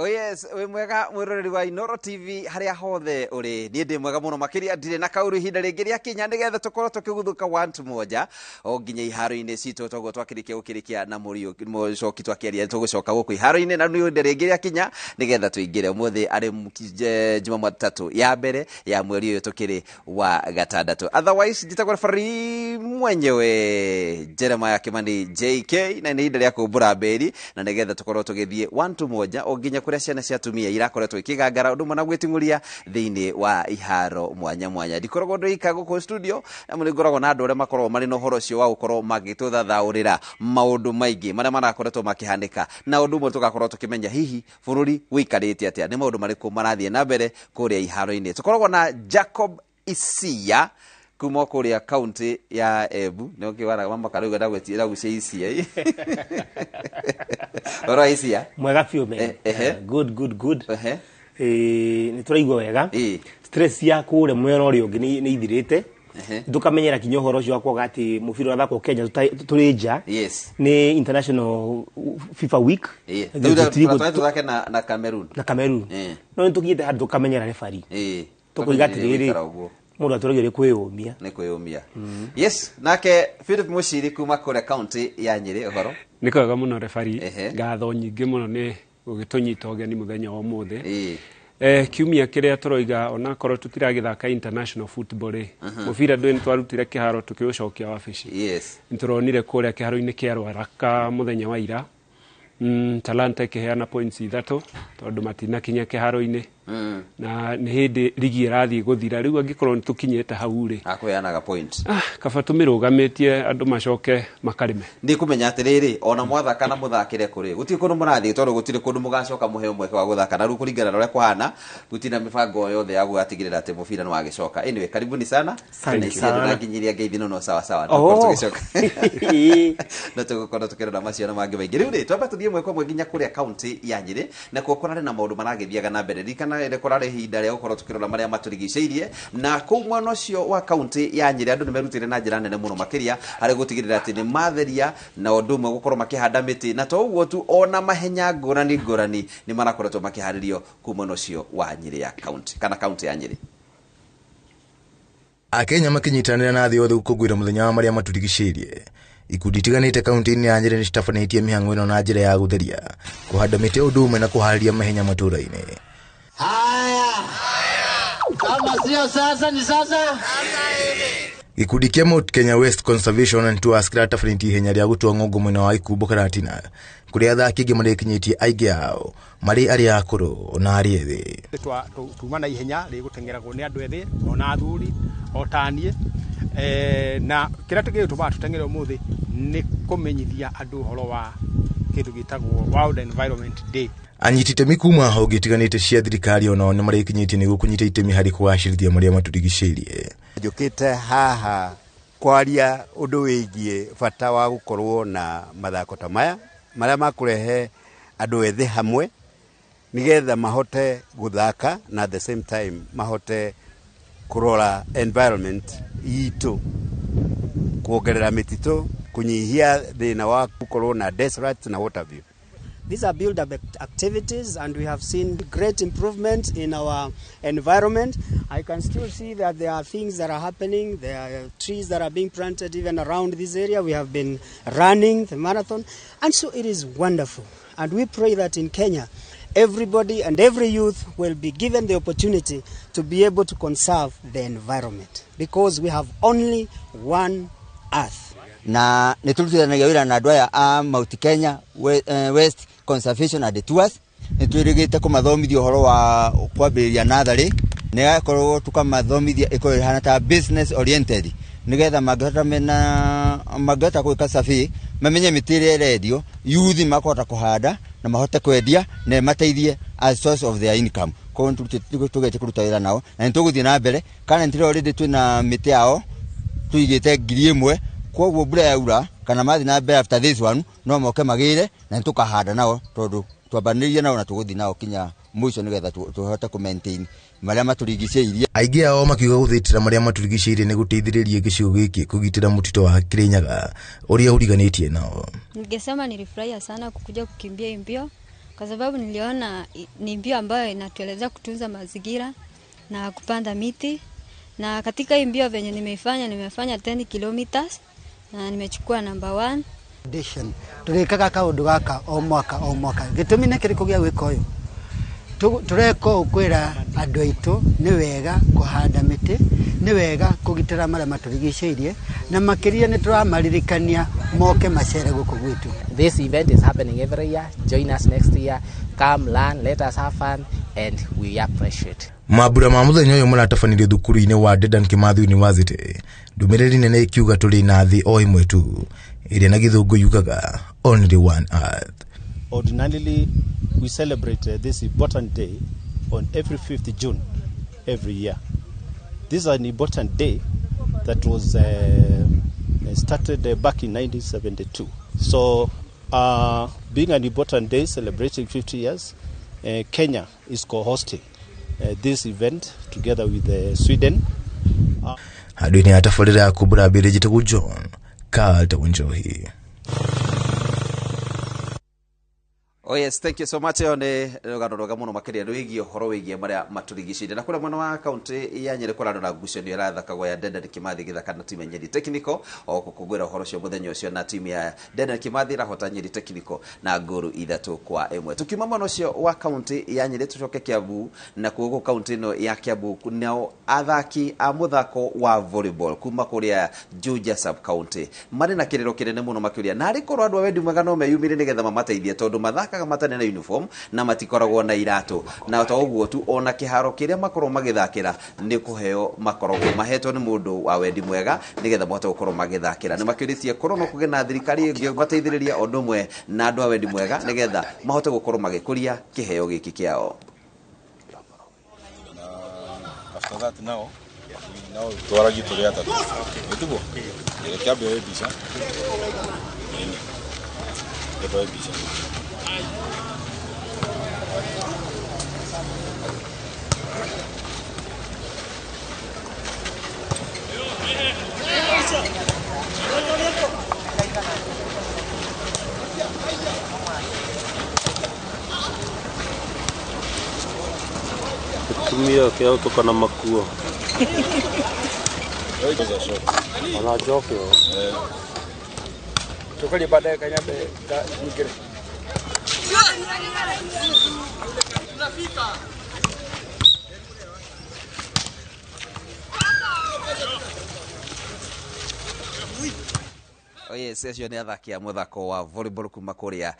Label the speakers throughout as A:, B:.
A: Oh yes, wĩ mwega mwĩroreri wa Inoro TV harĩa hothe ũrĩ. Niĩ ndĩ mwega mũno makĩria, ndirĩ na kaũru. Ihinda rĩngĩ rĩa kinya nĩgetha tũkorwo tũkĩguthũka one to moja o nginya iharo-inĩ citũ. Toguo twakĩrĩkia gũkĩrĩkia na mũcoki twakĩaria, tũgũcoka gũkũ iharo-inĩ na nĩ ihinda rĩngĩ rĩa kinya nĩgetha tũingĩre. Ũmũthĩ arĩ Jumatatũ ya mbere ya mweri ũyũ tũkĩrĩ wa gatandatũ. Otherwise njĩtagwo referee mwenyewe Jeremiah Kimani JK, na nĩ ihinda rĩa kũmbũra mbĩri na nĩgetha tũkorwo tũgĩthiĩ one to moja o nginya kũrĩa ciana cia atumia irakoretwo ikĩgangara ũndũ ũmwe na gwĩting'ũria thĩinĩ wa iharo mwanya mwanya. Ndikoragwo ndĩika gũkũ studio na nĩ ngoragwo na andũ arĩa makoragwo marĩ na ũhoro ũcio wa gũkorwo magĩtũthathaũrĩra maũndũ maingĩ marĩa marakoretwo makĩhanĩka, na ũndũ ũmwe tũgakorwo tũkĩmenya hihi bũrũri ũikarĩte atĩa, nĩ maũndũ marĩkũ marathiĩ na mbere kũrĩa iharo-inĩ. Tũkoragwo na Jacob Isia kuma kũrĩa kaunti ya Embu. Nĩ ũkĩwara mama karauga ndagũcia Isia. Ũhoro wa Isia?
B: Mwega biũ me.
A: Ehe.
B: Good, good, good.
A: Ehe.
B: Nĩ tũraigua wega. Stress ya kũrĩa mwena ũrĩa ũngĩ nĩ ithirĩte. Tũkamenyera kinya ũhoro ũcio wa kwaga atĩ mũbira ũrathakwo Kenya tũrĩ nja. Nĩ international FIFA week.
A: Tũthake na Cameroon.
B: Na Cameroon. No nĩ tũkinyĩte handũ tũkamenyera refari. Tũkoiga atĩrĩrĩ,
A: Gũikara ũguo.
B: Mũndũ atũragio nĩ kwĩyũmia.
A: Nĩ kwĩyũmia. Yes, nake Philip Mushiri kuma kũrĩa kaunti ya Nyĩrĩ, ũhoro?
C: Nĩ kwega mũno refari. Ngatho nyingĩ mũno nĩ gũgĩtũnyita ũgeni mũthenya wa ũmũthĩ. Kiumia kĩrĩa tũroiga, onakorwo tũtiragĩthaka international football rĩ, mũbira ndũĩ nĩ twarutire kĩharo tũkĩũcokia wabici. Nĩtũronire kũrĩa kĩharo-inĩ kĩa Rwaraka mũthenya wa ira, Talanta ĩkĩheana points 3 tondũ matinakinya kĩharo-inĩ, na nĩ hĩndĩ rigi ĩrathiĩ gũthira. Rĩu angĩkorwo nĩ tũkinyĩte hau rĩ,
A: akũheanaga point.
C: Ah, kaba tũmĩrũgamĩtie andũ macoke makarĩme.
A: Ndĩ kũmenya atĩrĩrĩ, ona mwathaka na mũthakĩre kũrĩ, gũtirĩ kũndũ mũrathiĩ, tondũ gũtirĩ kũndũ mũgacoka mũheo mweke wa gũthaka. Na rĩu kũringana na ũrĩa kũhana, gũtirĩ na mĩbango yothe ya gũgatigĩrĩra atĩ mũbira nĩ wagĩcoka. Anyway, karibuni sana.
B: Asante
A: Na ici
B: sana.
A: ndĩrakinyiria ngeithi no sawa sawa.
B: Oh.
A: Tũgũkorwo tũgĩcoka na tũgũkorwo tũkĩrora macio na mangĩ maingĩ. Rĩu rĩ, twamba tũthiĩ ĩmwe kwa ĩmwe nginya kũrĩa kaunti ya Nyĩrĩ, na kuo kũrarĩ na maũndũ maragĩthiaga na mbere. Ririkana rĩ kũrarĩ ihinda rĩa gũkorwo tũkĩrora marĩa matũrigicĩirie, na kũu mwena ũcio wa kaunti ya Nyĩrĩ andũ nĩ merutĩire na njĩra nene mũno makĩria harĩ gũtigĩrĩra atĩ nĩ matheria, na ũndũ ũmwe gũkorwo makĩhanda mĩtĩ. Na to ũguo tu, ona mahenya ngũrani ngũrani nĩ marakoretwo makĩharĩrio kũu mwena ũcio wa Nyĩrĩ ya kaunti, kana kaunti ya Nyĩrĩ.
D: Akenya makĩnyitanĩra na thĩ yothe gũkũngũĩra mũthenya wa marĩa matũrigicĩirie, ikundi itiganĩte kaunti-inĩ ya Nyĩrĩ nĩcitabanĩtie mĩhang'o ĩno na njĩra ya gũtheria, kũhanda mĩtĩ ũndũ ũmwe na kũharĩria mahenya matũũra-inĩ.
E: Haya, kama sio sasa ni sasa.
D: Gĩkundi kĩa Mount Kenya West Conservation and Tours kĩratabanĩtie ihenya rĩa gũtua ng'ongo mwena wa Ikumbo Karatina, kũrĩa athaki aingĩ marekinyĩtie, aingĩ ao marĩ arĩa akũrũ na arĩa ethĩ.
F: Tuma na ihenya rĩgũteng'eragwo nĩ andũ ethĩ ona athuri o ta niĩ, na kĩrĩa gĩgũtũmaga tũteng'ere ũmũthĩ nĩ kũmenyithia andũ ũhoro wa kĩndũ gĩtagwo World Environment Day.
D: Anyiti itemi kuma honge itiganĩte cia thirikari onao nĩ marekinyĩtie nĩguo kũnyita itemi harĩ kũgacĩrithia marĩa matũrigicĩirie.
G: Njũkĩte haha kwaria ũndũ wĩgiĩ bata wa gũkorwo na mathako ta maya marĩa makũrehe andũ ethĩ hamwe nĩgetha mahote gũthaka na at the same time mahote kũrora environment itũ, kuongerera mĩtitũ, kũnyihia thĩna wa gũkorwo na desert na water view.
H: These are build-up activities, and we have seen great improvement in our environment. I can still see that there are things that are happening. There are trees that are being planted even around this area. We have been running the marathon, and so it is wonderful. And we pray that in Kenya, everybody and every youth will be given the opportunity to be able to conserve the environment, because we have only one earth.
I: Na nĩ tũrutithanagia wĩra na andũ aya a Mount Kenya West Conservation and Tours. Nĩ twĩrĩgĩte kũmathomithia ũhoro wa kwambĩrĩria natharĩ, nĩ gakorwo tũkamathomithia ĩkorwo ĩhana ta business oriented, nĩgetha mangĩhota mena mangĩhota gwĩka survey, mamenye mĩtĩ ĩrĩa ĩrendio, youth makahota kũhanda na mahote kwendia na ĩmateithie as source of their income. Koguo nĩ tũgetie kũruta wĩra nao na nĩ tũgũthiĩ na mbere, kana nĩ already twĩna mĩtĩ yao tũigĩte 1000. Koguo mbura yaura kana mathiĩ na mbere after this one, no moke magĩre na nĩ tũkahanda nao, tondũ twambanĩrĩrie nao na tũgũthiĩ nao kinya mũico nĩgetha tũhote kũ maintain marĩa matũrigicĩirie.
D: Aingĩ ao makiuga gũthitĩra marĩa matũrigicĩirie nĩ gũteithĩrĩria gĩcigo gĩkĩ kũgitĩra mũtitũ wa Kirinyaga ũrĩa ũriganĩtie nao.
J: Ningesema nilifurahia sana kukuja kukimbia hii mbio. Kwa sababu niliona ni mbio ambayo inatuelezea kutunza mazingira na kupanda miti. Na katika hii mbio venye nimeifanya 10 kilometers na nimechukua number 1.
K: Foundation turekaga kaundu gaka o mwaka o mwaka gitumi nĩ kĩrĩkũ gĩa gwĩka ũyũ tureka ũũ kwĩra andũ aitũ nĩ wega kũhanda mĩtĩ, nĩ wega kũgitĩra marĩa matũrigicĩirie, na makĩria nĩ tũramaririkania moke macere gũkũ gwitũ.
L: This event is happening every year. Join us next year. Come learn, let us have fun, and we appreciate.
D: Mambura ma muthenya ũyũ maratabanirio thukuru-inĩ wa Dedan Kimathi University, ndũmĩrĩri nene ikiuga tũrĩ na thĩ o ĩmwe tu ĩrĩa na gĩthũngũ yugaga only one earth.
M: Ordinarily we celebrate this important day on every 5th June every year. This is an important day that was started back in 1972. So being an important day celebrating 50 years, Kenya is co-hosting this event together with Sweden.
D: Handũ-inĩ ya tabarĩra ya kumbũra mbĩrĩ njĩtagwo John Carlton Njohi.
A: Oh yes, thank you so much. Ĩyo nĩ rũgano rwega mũno makĩria rwĩgiĩ ũhoro wĩgiĩ marĩa matũrigicĩirie. Na kũrĩa mwena wa kaunti ya Nyĩrĩ kũrarora na ngucanio ĩrathakagwo ya Dedan Kimathi ĩgĩthaka na timu ya Nyeri Technical o gũkũngũĩra ũhoro ũcio mũthenya ũcio, na timu ya Dedan Kimathi ĩrahota Nyeri Technical na ngũru 3-1. Tukiuma mwena ũcio wa kaunti ya Nyĩrĩ tũcoke Kiambu, na kuo gũkũ kaunti ĩno ya Kiambu nao athaki a mũthako wa volleyball kuma kũrĩa Juja sub county marĩ na kĩrĩro kĩnene mũno makĩũria narĩ korwo andũ a wendi mwega no meyumĩrie nĩgetha mamateithie tondũ mathakaga matarĩ na uniform na matikoragwo na iratũ, na to ũguo tu ona kĩharo kĩrĩa makorwo magĩthakĩra nĩ kũheo makoragwo mahetwo nĩ mũndũ wa wendi mwega nĩgetha mahote gũkorwo magĩthakĩra. Nĩ makĩũrĩtie korwo no kũgĩe na thirikari ĩngĩmateithĩrĩria ũndũ ũmwe na andũ a wendi mwega nĩgetha mahote gũkorwo magĩkũria kĩheo gĩkĩ kĩao.
N: After that now twaragie tũrĩ atatũ nĩtiguo reke ambe oe mbica reke oe mbica.
O: Tumia kĩaũtũka na makuo ona njoke
F: tukalie baadaye kanyambe nyingine.
A: Oh yes, acio nĩ athaki a mũthako wa volleyball kuma kũrĩa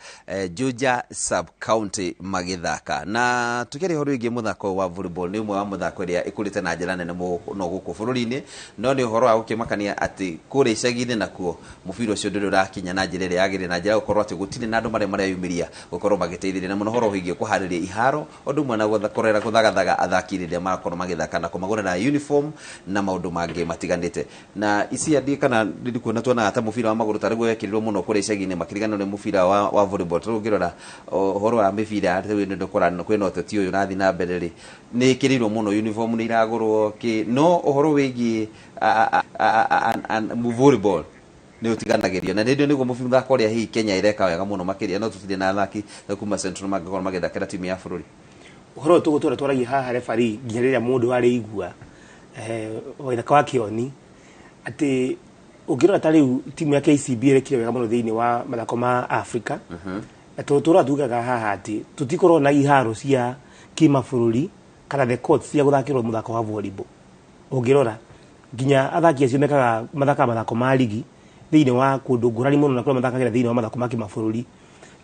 A: Juja sub county magĩthaka. Na tukĩaria ũhoro wĩgiĩ mũthako wa volleyball, nĩ ũmwe wa mũthako ĩrĩa ĩkũrĩte na njĩra nene mũno gũkũ bũrũri-inĩ, no nĩ ũhoro wa gũkĩmakania atĩ kũrĩa icagi-inĩ nakuo mũbira ũcio ndũrĩ ũrakinya na njĩra ĩrĩa yagĩrĩire, na njĩra ya gũkorwo atĩ gũtirĩ na andũ marĩa mareyumĩria gũkorwo magĩteithĩrĩria, na mũno ũhoro wĩgiĩ kũharĩria iharo ũndũ ũmwe na kũrera gũthagathaga athaki rĩrĩa marakorwo magĩthaka na kũmagũrĩra uniform na maũndũ mangĩ matiganĩte. Na ici andĩ kana ndikuona tuonaga ta mũbira wa magũrũ tarĩguo wekĩrirwo mũno kũrĩa icagi-inĩ makĩriganĩrwo nĩ mũbira wa volleyball. Tondũ ũngĩrora ũhoro wa mĩbira rĩu nĩ ndũkora kwĩna ũteti ũyũ ũrathiĩ na mbere rĩ, nĩ ĩkĩrĩirwo mũno, uniform nĩ iragũrwo kĩ, no ũhoro wĩgiĩ volleyball nĩ ũtiganagĩrio. Na nĩndĩ nĩguo mũthako ũrĩa hihi Kenya ĩreka wega mũno makĩria, no tũtirĩ na athaki kuma Central mangĩkorwo magĩthakĩra timu ya bũrũri.
B: Ũhoro ũyũ tũgũtũra twaragia haha referee nginya rĩrĩa mũndũ arĩigua waithaka wa kĩoni atĩ ũngĩrora ta rĩu timu ya KCB ĩrekire wega mũno thĩinĩ wa mathako ma Africa. Na tũtũra tugaga haha atĩ tũtikorwo na iharo cia kĩmabũrũri kana the courts cia gũthakĩrwo mũthako wa volleyball. Ũngĩrora nginya athaki acio mekaga mathakaga mathako ma ligi thĩinĩ wa kũndũ ngũrani mũno na kũrĩa mathakagĩra thĩinĩ wa mathako ma kĩmabũrũri.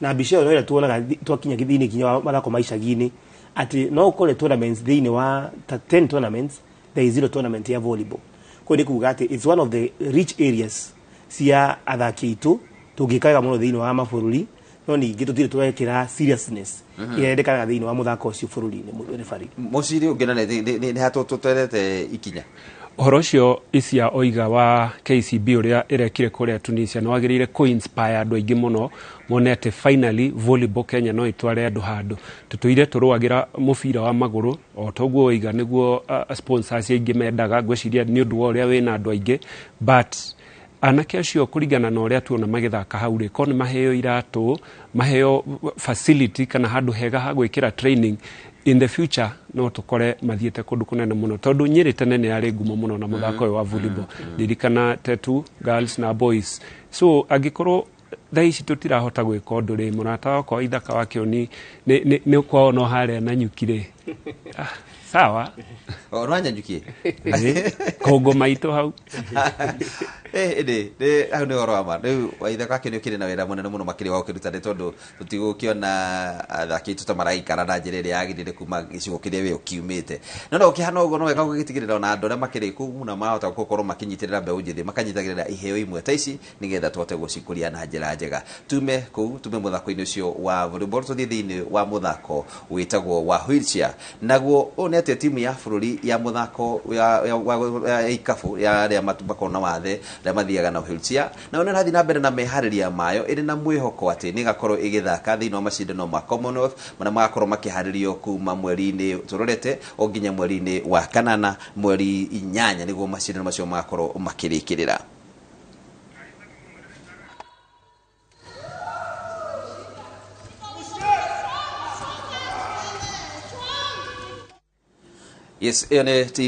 B: Na mbica ĩyo no ĩrĩa tuonaga twakinya thĩinĩ nginya wa mathako ma icagi-inĩ atĩ no ũkore tournaments thĩinĩ wa ta 10 tournaments there is zero tournament ya volleyball. Koguo nĩ kuga atĩ it's one of the rich areas cia athaki aitũ tũngĩka wega mũno thĩinĩ wa mabũrũri, no ningĩ tũtirĩ tũrekĩra seriousness ĩrĩa yendekanaga thĩinĩ wa mũthako ũcio bũrũri-inĩ referee.
A: Mũciri ũngĩ na nĩ hatũtwerete ikinya
C: Ũhoro ũcio Isia oiga wa KCB ũrĩa ĩrekire kũrĩa Tunisia nĩ wagĩrĩire kũ-inspire andũ aingĩ mũno mone atĩ finally volleyball Kenya no ĩtware andũ handũ. Tũtũire tũrũagĩra mũbira wa magũrũ o toguo oiga nĩguo sponsors aingĩ mendaga, ngwĩciria nĩ ũndũ wa ũrĩa wĩna andũ aingĩ, but Anake acio kũringana na ũrĩa tuona magĩthaka hau rĩ, korwo nĩ maheo iratũ, maheo facility kana handũ hega ha gwĩkĩra training, in the future no tũkore mathiĩte kũndũ kũnene mũno, tondũ Nyĩrĩ tene nĩ yarĩ ngumo mũno na mũthako ũyũ wa volleyball. Ndirikana Tetu girls na boys. So angĩkorwo thaa ici tũtirahota gwĩka ũndũ rĩ, mũrata wakwa Ithaka wa Kĩoni nĩ kwao no harĩa Nanyuki rĩ, sawa.
A: O no Nanyuki.
C: Kongo maitũ hau.
A: Ĩndĩ nĩ hau nĩ ũhoro wa ma. Rĩu Waithaka Kĩoni ũkĩrĩ na wĩra mũnene mũno makĩria wa gũkĩruta, nĩ tondũ tũtigũkĩona athaki aitũ ta maraikara na njĩra ĩrĩa yagĩrĩire kuma gĩcigo kĩrĩa we ũkiumĩte. No no ũkĩhana ũguo, no wega gũgĩtigĩrĩra ona andũ arĩa makĩrĩ kũu na marahota gũkorwo makĩnyitĩrĩra mbeũ njĩthĩ makanyitagĩrĩra iheo imwe ta ici, nĩgetha tũhote gũcikũria na njĩra njega. Tume kũu, tume mũthako-inĩ ũcio wa volleyball, tũthiĩ thĩinĩ wa mũthako wĩtagwo wa wheelchair. Naguo ũũ nĩ atĩ timu ya bũrũri ya mũthako ya ikabu ya arĩa makoragwo na wathe, arĩa mathiaga na wheelchair, nao nĩ ĩrathiĩ na mbere na meharĩria mayo ĩrĩ na mwĩhoko atĩ nĩ ĩgakorwo ĩgĩthaka thĩinĩ wa macindano ma Commonwealth marĩa magakorwo makĩharĩrio kuma mweri-inĩ tũrorete o nginya mweri-inĩ wa kanana, mweri 8 nĩguo macindano macio magakorwo makĩrĩkĩrĩra. Yes, ĩyo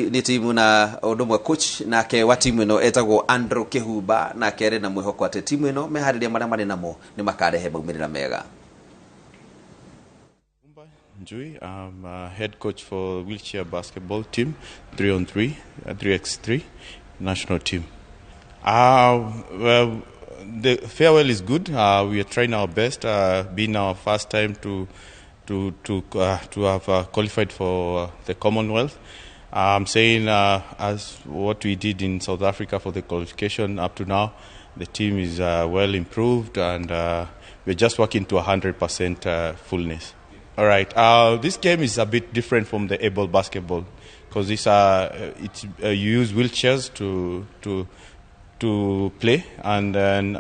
A: nĩ timu na ũndũ ũmwe coach nake wa timu ĩno etagwo Andrew Kĩhumba, nake arĩ na mwĩhoko atĩ timu ĩno meharĩria marĩa marĩ namo nĩ makarehe maumĩrĩra mega.
P: Njui, I'm a head coach for wheelchair basketball team, 3-on-3, 3x3 national team. Well, the farewell is good. We are trying our best. Being our first time to have qualified for the Commonwealth. I'm saying as what we did in South Africa for the qualification up to now, the team is well improved, and we're just working to 100% fullness. All right, this game is a bit different from the able basketball, because it's you use wheelchairs to play, and then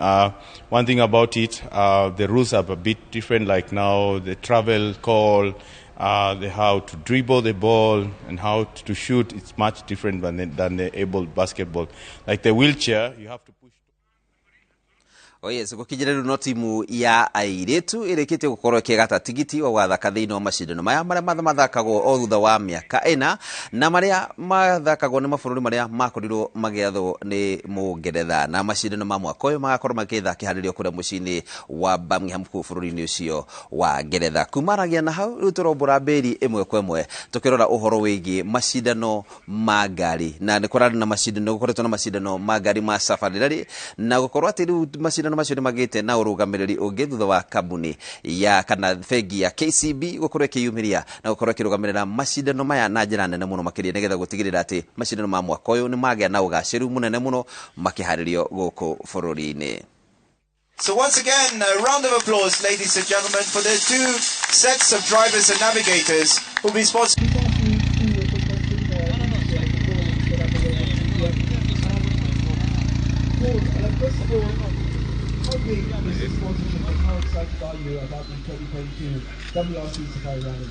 P: one thing about it, the rules are a bit different. Like now, the travel call, the how to dribble the ball and how to shoot, it's much different than the able basketball. Like the wheelchair, you have to push.
A: Oh yes, gũkinyĩra rĩu no timu ya airĩtu ĩrĩkĩtie gũkorwo ĩkĩgata tigiti wa gwathaka thĩinĩ wa macindano maya marĩa mathakagwo o thutha wa mĩaka 4, na marĩa mathakagwo nĩ mabũrũri marĩa makorirwo magĩathwo nĩ Mũngeretha. Na macindano ma mwaka ũyũ magakorwo magĩthakĩharĩrio kũrĩa mũciĩ-inĩ wa Birmingham kũu bũrũri-inĩ ũcio wa Ngeretha. Kumaragia na hau rĩu tũrombũra mbĩri ĩmwe kwa ĩmwe tũkĩrora ũhoro wĩgiĩ macindano ma ngari, na nĩ kũrarĩ na macindano, gũkoretwo na macindano ma ngari ma Safari Rally, na gũkorwo atĩ rĩu macindano macio nĩ magĩte na ũrũgamĩrĩri ũngĩ thutha wa kambuni ya kana bengi ya KCB gũkorwo ĩkĩyumĩria na gũkorwo ĩkĩrũgamĩrĩra macindano maya na njĩra nene mũno makĩria, nĩgetha gũtigĩrĩra atĩ macindano ma mwaka ũyũ nĩ magĩa na ũgacĩru mũnene mũno makĩharĩrio gũkũ bũrũri-inĩ.
Q: So once again, a round of applause, ladies and gentlemen, for the two sets of drivers and navigators who will be sponsored.
R: How big is the sponsorship and how excited are you about the 2022 WRC Safari Rally?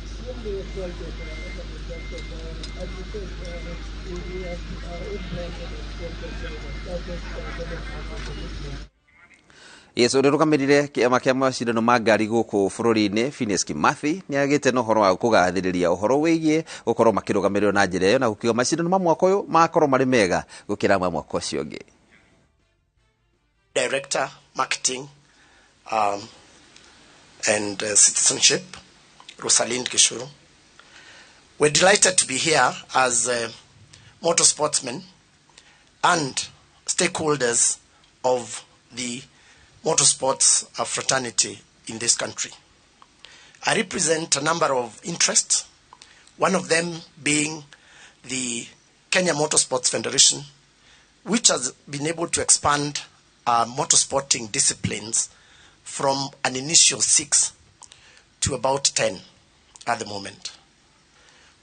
R: Extremely excited. As you said, we have
A: Yes, ũrĩa ũrũgamĩrĩire kĩama kĩa macindano ma ngari gũkũ bũrũri-inĩ Phineas Kimathi nĩ agĩte na ũhoro wa kũgathĩrĩria ũhoro wĩgiĩ gũkorwo makĩrũgamĩrĩrwo na njĩra ĩyo, na gũkiuga macindano ma mwaka ũyũ magakorwo marĩ mega gũkĩra ma mwaka ũcio ũngĩ.
S: Director, Marketing and Citizenship, Rosalind Gishuru. We're delighted to be here as motorsportsmen and stakeholders of the motorsports fraternity in this country. I represent a number of interests, one of them being the Kenya Motorsports Federation, which has been able to expand motorsporting disciplines from an initial 6 to about 10 at the moment.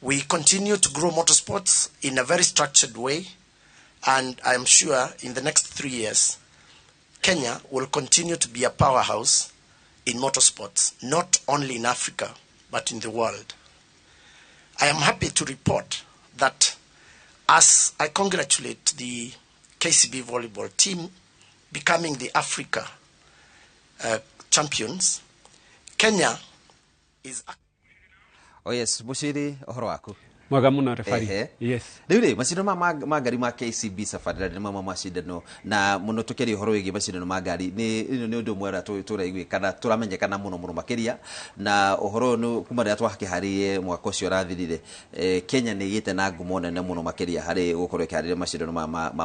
S: We continue to grow motorsports in a very structured way, and I am sure in the next 3 years, Kenya will continue to be a powerhouse in motorsports, not only in Africa, but in the world. I am happy to report that as I congratulate the KCB volleyball team becoming the Africa champions, Kenya is...
A: Oh yes, Mushiri, ũhoro waku?
C: Mwega mũno referee. Yes.
A: Rĩu rĩ, macindano ma ngari ma KCB Safari Rally nĩ mamwe macindano na mũno tũkĩaria ũhoro wĩgiĩ macindano ma ngari nĩ ũndũ ũmwe ũrĩa tũraiguĩkana tũramenyekana mũno mũno makĩria na ũhoro ũyũ kuma rĩrĩa twakĩharĩrie mwaka ũcio ũrathirire, Kenya nĩ ĩgĩte na ngumo nene mũno makĩria harĩ gũkorwo ĩkĩharĩria macindano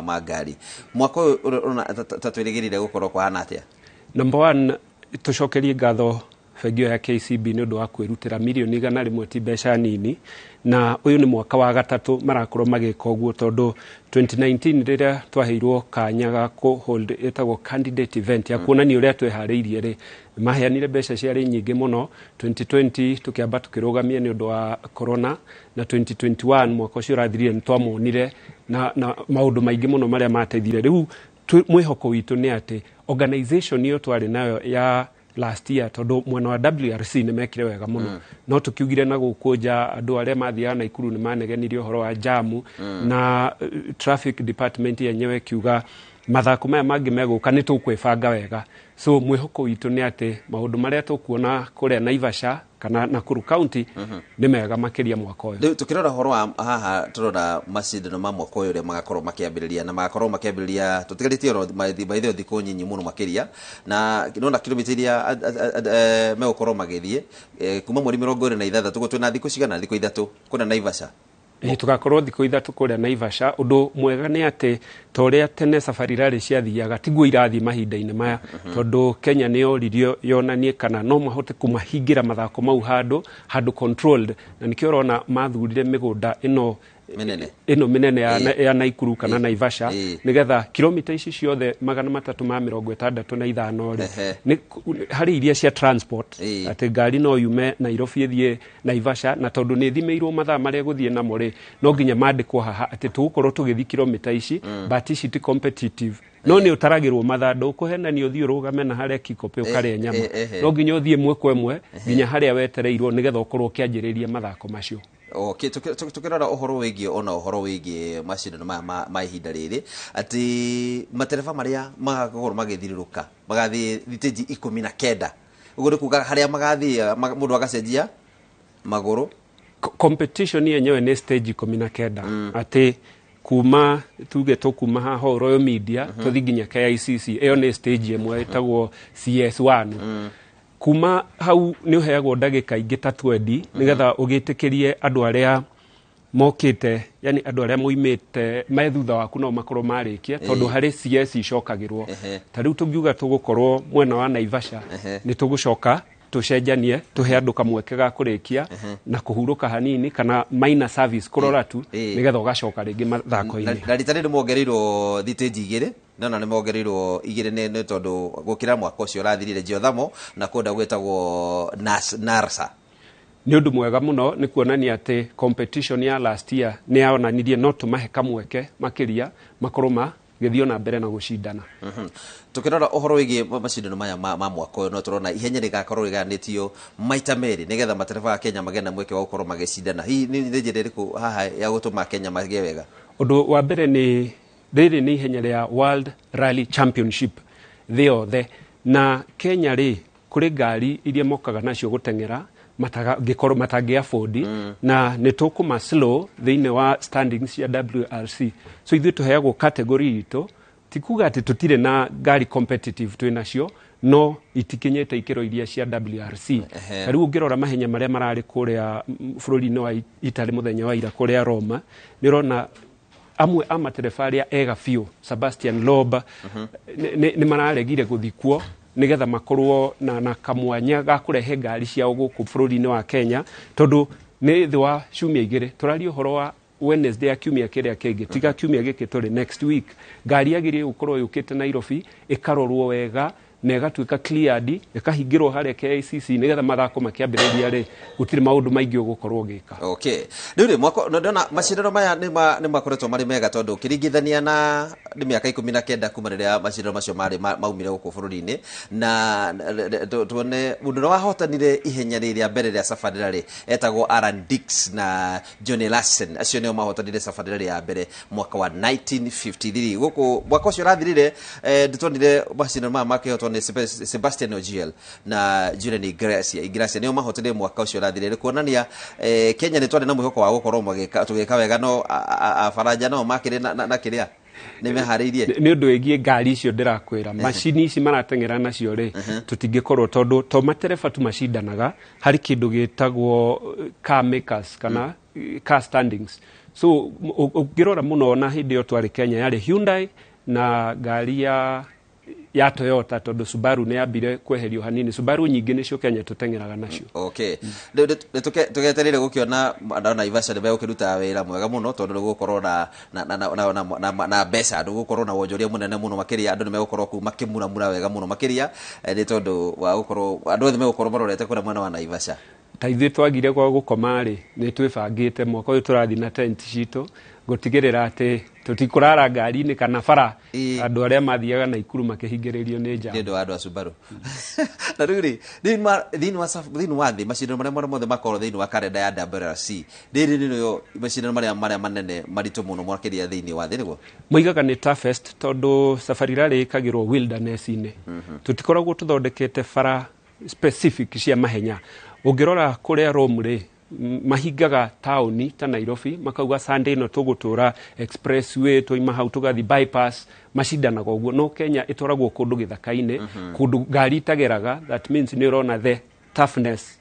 A: ma ngari. Mwaka ũyũ ta twĩrĩgĩrĩire gũkorwo kũhana atĩa?
C: Number one, tũcokerie ngatho bengi ya KCB nĩ ũndũ wa kwĩrutĩra mirioni 100 ti mbeca nini, na ũyũ nĩ mwaka wa gatatũ marakorwo magĩka ũguo tondũ 2019 rĩrĩa twaheirwo kanya ga kũ-hold ĩtagwo candidate event ya kuonania ũrĩa tweharĩirie rĩ, maheanire mbeca ciarĩ nyingĩ mũno. 2020 tũkĩamba tũkĩrũgamia nĩ ũndũ wa corona, na 2021 mwaka ũcio ũrathirire nĩ twamonire na maũndũ maingĩ mũno marĩa mateithire. Rĩu mwĩhoko witũ nĩ atĩ organization ĩyo twarĩ nayo ya last year tondũ mwena wa WRC nĩ mekire wega mũno, no tũkiugire na gũkũ nja andũ arĩa mathiaga Naikuru nĩ manegenirie ũhoro wa jamu, na traffic department yenyewe ĩkiuga mathako maya mangĩ megũka nĩ tũkwĩbanga wega. So mwĩhoko witũ nĩ atĩ maũndũ marĩa tũkuona kũrĩa Naivasha kana Nakuru County nĩ mega makĩria mwaka ũyũ.
A: Rĩu tũkĩrora ũhoro wa haha tũrora macindano ma mwaka ũyũ ũrĩa magakorwo makĩambĩrĩria na magakorwo makĩambĩrĩria tũtigarĩtie oro maitheo thikũ nyinyi mũno makĩria, na nona kilomita iria megũkorwo magĩthiĩ kuma mweri 26 twĩna thikũ cigana, thikũ 3 kũrĩa Naivasha.
C: Tũgakorwo thikũ 3 kũrĩa Naivasha. Ũndũ mwega nĩ atĩ ta ũrĩa tene Safari Rally ciathiaga tiguo irathiĩ mahinda-inĩ maya, tondũ Kenya nĩ yoririo yonanie kana no mahote kũmahingĩra mathako mau handũ controlled, na nĩkĩo ũrona mathurire mĩgũnda ĩno ĩno mĩnene ya Naikuru kana Naivasha nĩgetha kilomita ici ciothe 365 rĩ nĩ harĩ iria cia transport atĩ ngari no yume Nairobi ĩthiĩ Naivasha, na tondũ nĩ ĩthimĩirwo mathaa marĩa ĩgũthiĩ namo rĩ no nginya mandĩkwo haha atĩ tũgũkorwo tũgĩthiĩ kilomita ici, but ici ti competitive no nĩ ũtaragĩrwo mathaa, ndũkũhenania ũthiĩ ũrũgame na harĩa Kikopĩ ũkarĩa nyama, no nginya ũthiĩ ĩmwe kwa ĩmwe nginya harĩa wetereirwo nĩgetha ũkorwo ũkĩanjĩrĩria mathako macio.
A: Okay, tukirora ũhoro wĩgiĩ ona ũhoro wĩgiĩ macindano maya ma ihinda rĩrĩ atĩ matereba marĩa magakorwo magĩthiũrũrũka magathiĩ thitĩnji 19, ũguo nĩ kuga harĩa magathiĩ mũndũ agacenjia magũrũ.
C: Competition yenyewe nĩ stage 19, atĩ kuma tuge tũkuma haha Royal Media tũthiĩ nginya KICC, ĩyo nĩ stage ĩmwe ĩtagwo CS1. Kuma hau nĩ ũheagwo ndagĩka ingĩ ta 20 nĩgetha ũgĩtĩkĩrie andũ arĩa mokĩte, yani andũ arĩa moimĩte me thutha waku no makorwo marĩkia, tondũ harĩ CS icokagĩrwo. Ta rĩu tũngiuga tũgũkorwo mwena wa Naivasha nĩ tũgũcoka tũcenjanie tũhe andũ kamweke ga kũrĩkia na kũhurũka hanini kana minor service kũrora tu nĩgetha ũgacoka rĩngĩ mathako-inĩ.
A: Na rita rĩrĩ mongereirwo thitĩnji 2, nona nĩ mongereirwo 2 nĩ tondũ gũkĩra mwaka ũcio ũrathirire Geothamo na kũndũ gwĩtagwo Narsa.
C: Nĩ ũndũ mwega mũno nĩ kuonania atĩ competition ya last year nĩ yonanirie no tũmahe kamweke makĩria makorwo magĩthiĩ na mbere na gũcindana.
A: Tukirora ũhoro wĩgiĩ macindano maya ma mwaka ũyũ no tũrona ihenya rĩgakorwo rĩgayanĩtio maita merĩ nĩgetha matereba a Kenya magĩe na mweke wa gũkorwo magĩcindana. Hihi nĩ njĩra ĩrĩkũ haha ya gũtũma Kenya magĩe wega?
C: Ũndũ wa mbere nĩ rĩrĩ nĩ ihenya rĩa World Rally Championship thĩ yothe, na Kenya rĩ kũrĩ ngari iria mokaga nacio gũteng'era matangĩkorwo matangĩ afford, na nĩ tũkũma slow thĩinĩ wa standings cia WRC. So ithuĩ tũheagwo category itũ, ti kuga atĩ tũtirĩ na ngari competitive twĩ nacio, no itikinyĩte ikĩro iria cia WRC. Ta rĩu ũngĩrora mahenya marĩa mararĩ kũrĩa bũrũri-inĩ wa Italy mũthenya wa ira kũrĩa Roma, nĩ ũrona amwe a matereba arĩa ega biũ Sebastian Loeb nĩ mararegire gũthiĩ kuo nĩgetha makorwo na kamwanya ga kũrehe ngari ciao gũkũ bũrũri-inĩ wa Kenya, tondũ nĩ thĩ wa ciumia 2 tũraria ũhoro wa Wednesday ya kiumia kĩrĩa kĩngĩ, tiga kiumia gĩkĩ tũrĩ next week, ngari yagĩrĩire gũkorwo yũkĩte Nairobi ĩkarorwo wega Na ĩgatuĩka cleared, ĩkahingĩrwo harĩa KICC nĩgetha mathako makĩambĩrĩria rĩ, gũtirĩ maũndũ maingĩ ũgũkorwo ũgĩka.
A: Okay, rĩu rĩ mwaka ndona macindano maya nĩ makoretwo marĩ mega, tondũ ũkĩringithania na nĩ mĩaka 19 kuma rĩrĩa macindano macio marĩ maumire gũkũ bũrũri-inĩ, na tuone mũndũ ũrĩa wahotanire ihenya rĩrĩa mbere rĩa Safari Rally etagwo Alan Dix na Johnny Larsen. Acio nĩo mahotanire Safari Rally ya mbere mwaka wa 1953 gũkũ. Mwaka ũcio ũrathirire ndĩtuonire macindano maya makĩhotwo nĩ Sebastian Ogier na Julian Iglesias, nĩo mahotanire mwaka ũcio ũrathirire, kuonania Kenya nĩ twarĩ na mwĩhoko wa gũkorwo tũgĩka wega, no Abaranja nao makĩrĩ na kĩrĩa nĩ meharĩirie.
C: Nĩ ũndũ wĩgiĩ ngari icio ndĩrakwĩra, macini ici marateng'era nacio rĩ, tũtingĩkorwo, tondũ to matereba tu macindanaga, harĩ kĩndũ gĩtagwo car makers kana car standings. So ũngĩrora mũno, na hĩndĩ ĩyo twarĩ Kenya yarĩ Hyundai na ngari ya Toyota, tondũ Subaru nĩ yambire kweherio hanini. Subaru nyingĩ nĩcio Kenya tũteng'eraga nacio.
A: Okay, tũgetereire gũkĩona andũ a Naivasha nĩ megũkĩruta wĩra mwega mũno, tondũ nĩ gũgũkorwo na mbeca, ndũgũkorwo na wonjoria mũnene mũno makĩria. Andũ nĩ megũkorwo kũu makĩmuramura wega mũno makĩria, nĩ tondũ wa gũkorwo andũ othe megũkorwo marorete kũrĩa mwena wa Naivasha.
C: Ta ithuĩ twagire gwa gũkoma rĩ, nĩ twĩbangĩte mwaka ũyũ tũrathiĩ na tent citũ gũtigĩrĩra atĩ tũtikũrara ngari-inĩ kana bara, andũ arĩa mathiaga Naikuru makĩhingĩrĩrio nĩ jam.
A: Nĩ ũndũ wa andũ a Subaru. Na rĩu rĩ, thĩinĩ wa thĩ, macindano marĩa mothe makorwo thĩinĩ wa karenda ya WRC, rĩrĩ nĩrĩo macindano marĩa manene maritũ mũno makĩria thĩinĩ wa thĩ, nĩguo?
C: Moigaga nĩ toughest, tondũ Safari Rally ĩkagĩrwo wilderness-inĩ. Tũtikoragwo tũthondekete bara specific cia mahenya. Ũngĩrora kũrĩa Rome rĩ, mahingaga taũni ta Nairobi, makauga Sunday ĩno tũgũtũra expressway, twaima hau tũgathiĩ bypass, macindanaga ũguo. No Kenya ĩtwaragwo kũndũ gĩthaka-inĩ, kũndũ ngari itageraga. That means nĩ ũrona the toughness.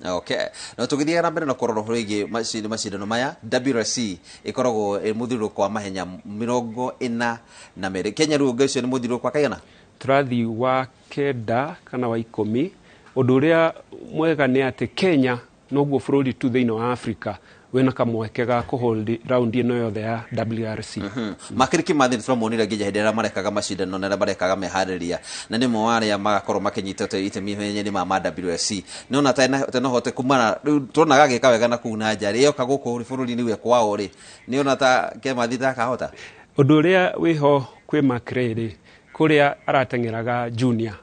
A: Okay, no tũgĩthiaga na mbere na kũrora ũhoro wĩgiĩ macindano maya, WRC ĩkoragwo ĩ mũthiũrũrũko wa mahenya 42. Kenya rĩu ũngĩ ũcio nĩ mũthiũrũrũko wa kaigana?
C: Tũrathiĩ wa 9 kana wa 10. Ũndũ ũrĩa mwega nĩ atĩ Kenya noguo bũrũri tu thĩinĩ wa Africa wĩna kamweke ga kũhold round ĩno yothe ya WRC.
A: Makĩria Kĩmathi nĩ tũramonire nginya hĩndĩ ĩrĩa marekaga macindano na ĩrĩa marekaga meharĩria, na nĩmo arĩa magakorwo makĩnyita itemi ihenya-inĩ ma WRC. Nĩona ta no hote kumana rĩu tuonaga agĩka wega na kũu na nja rĩ, yoka gũkũ bũrũri-inĩ we kwao rĩ, nĩona ta Kĩmathi takahota?
C: Ũndũ ũrĩa wĩho kwĩ Macrae rĩ, kũrĩa arateng'eraga junior,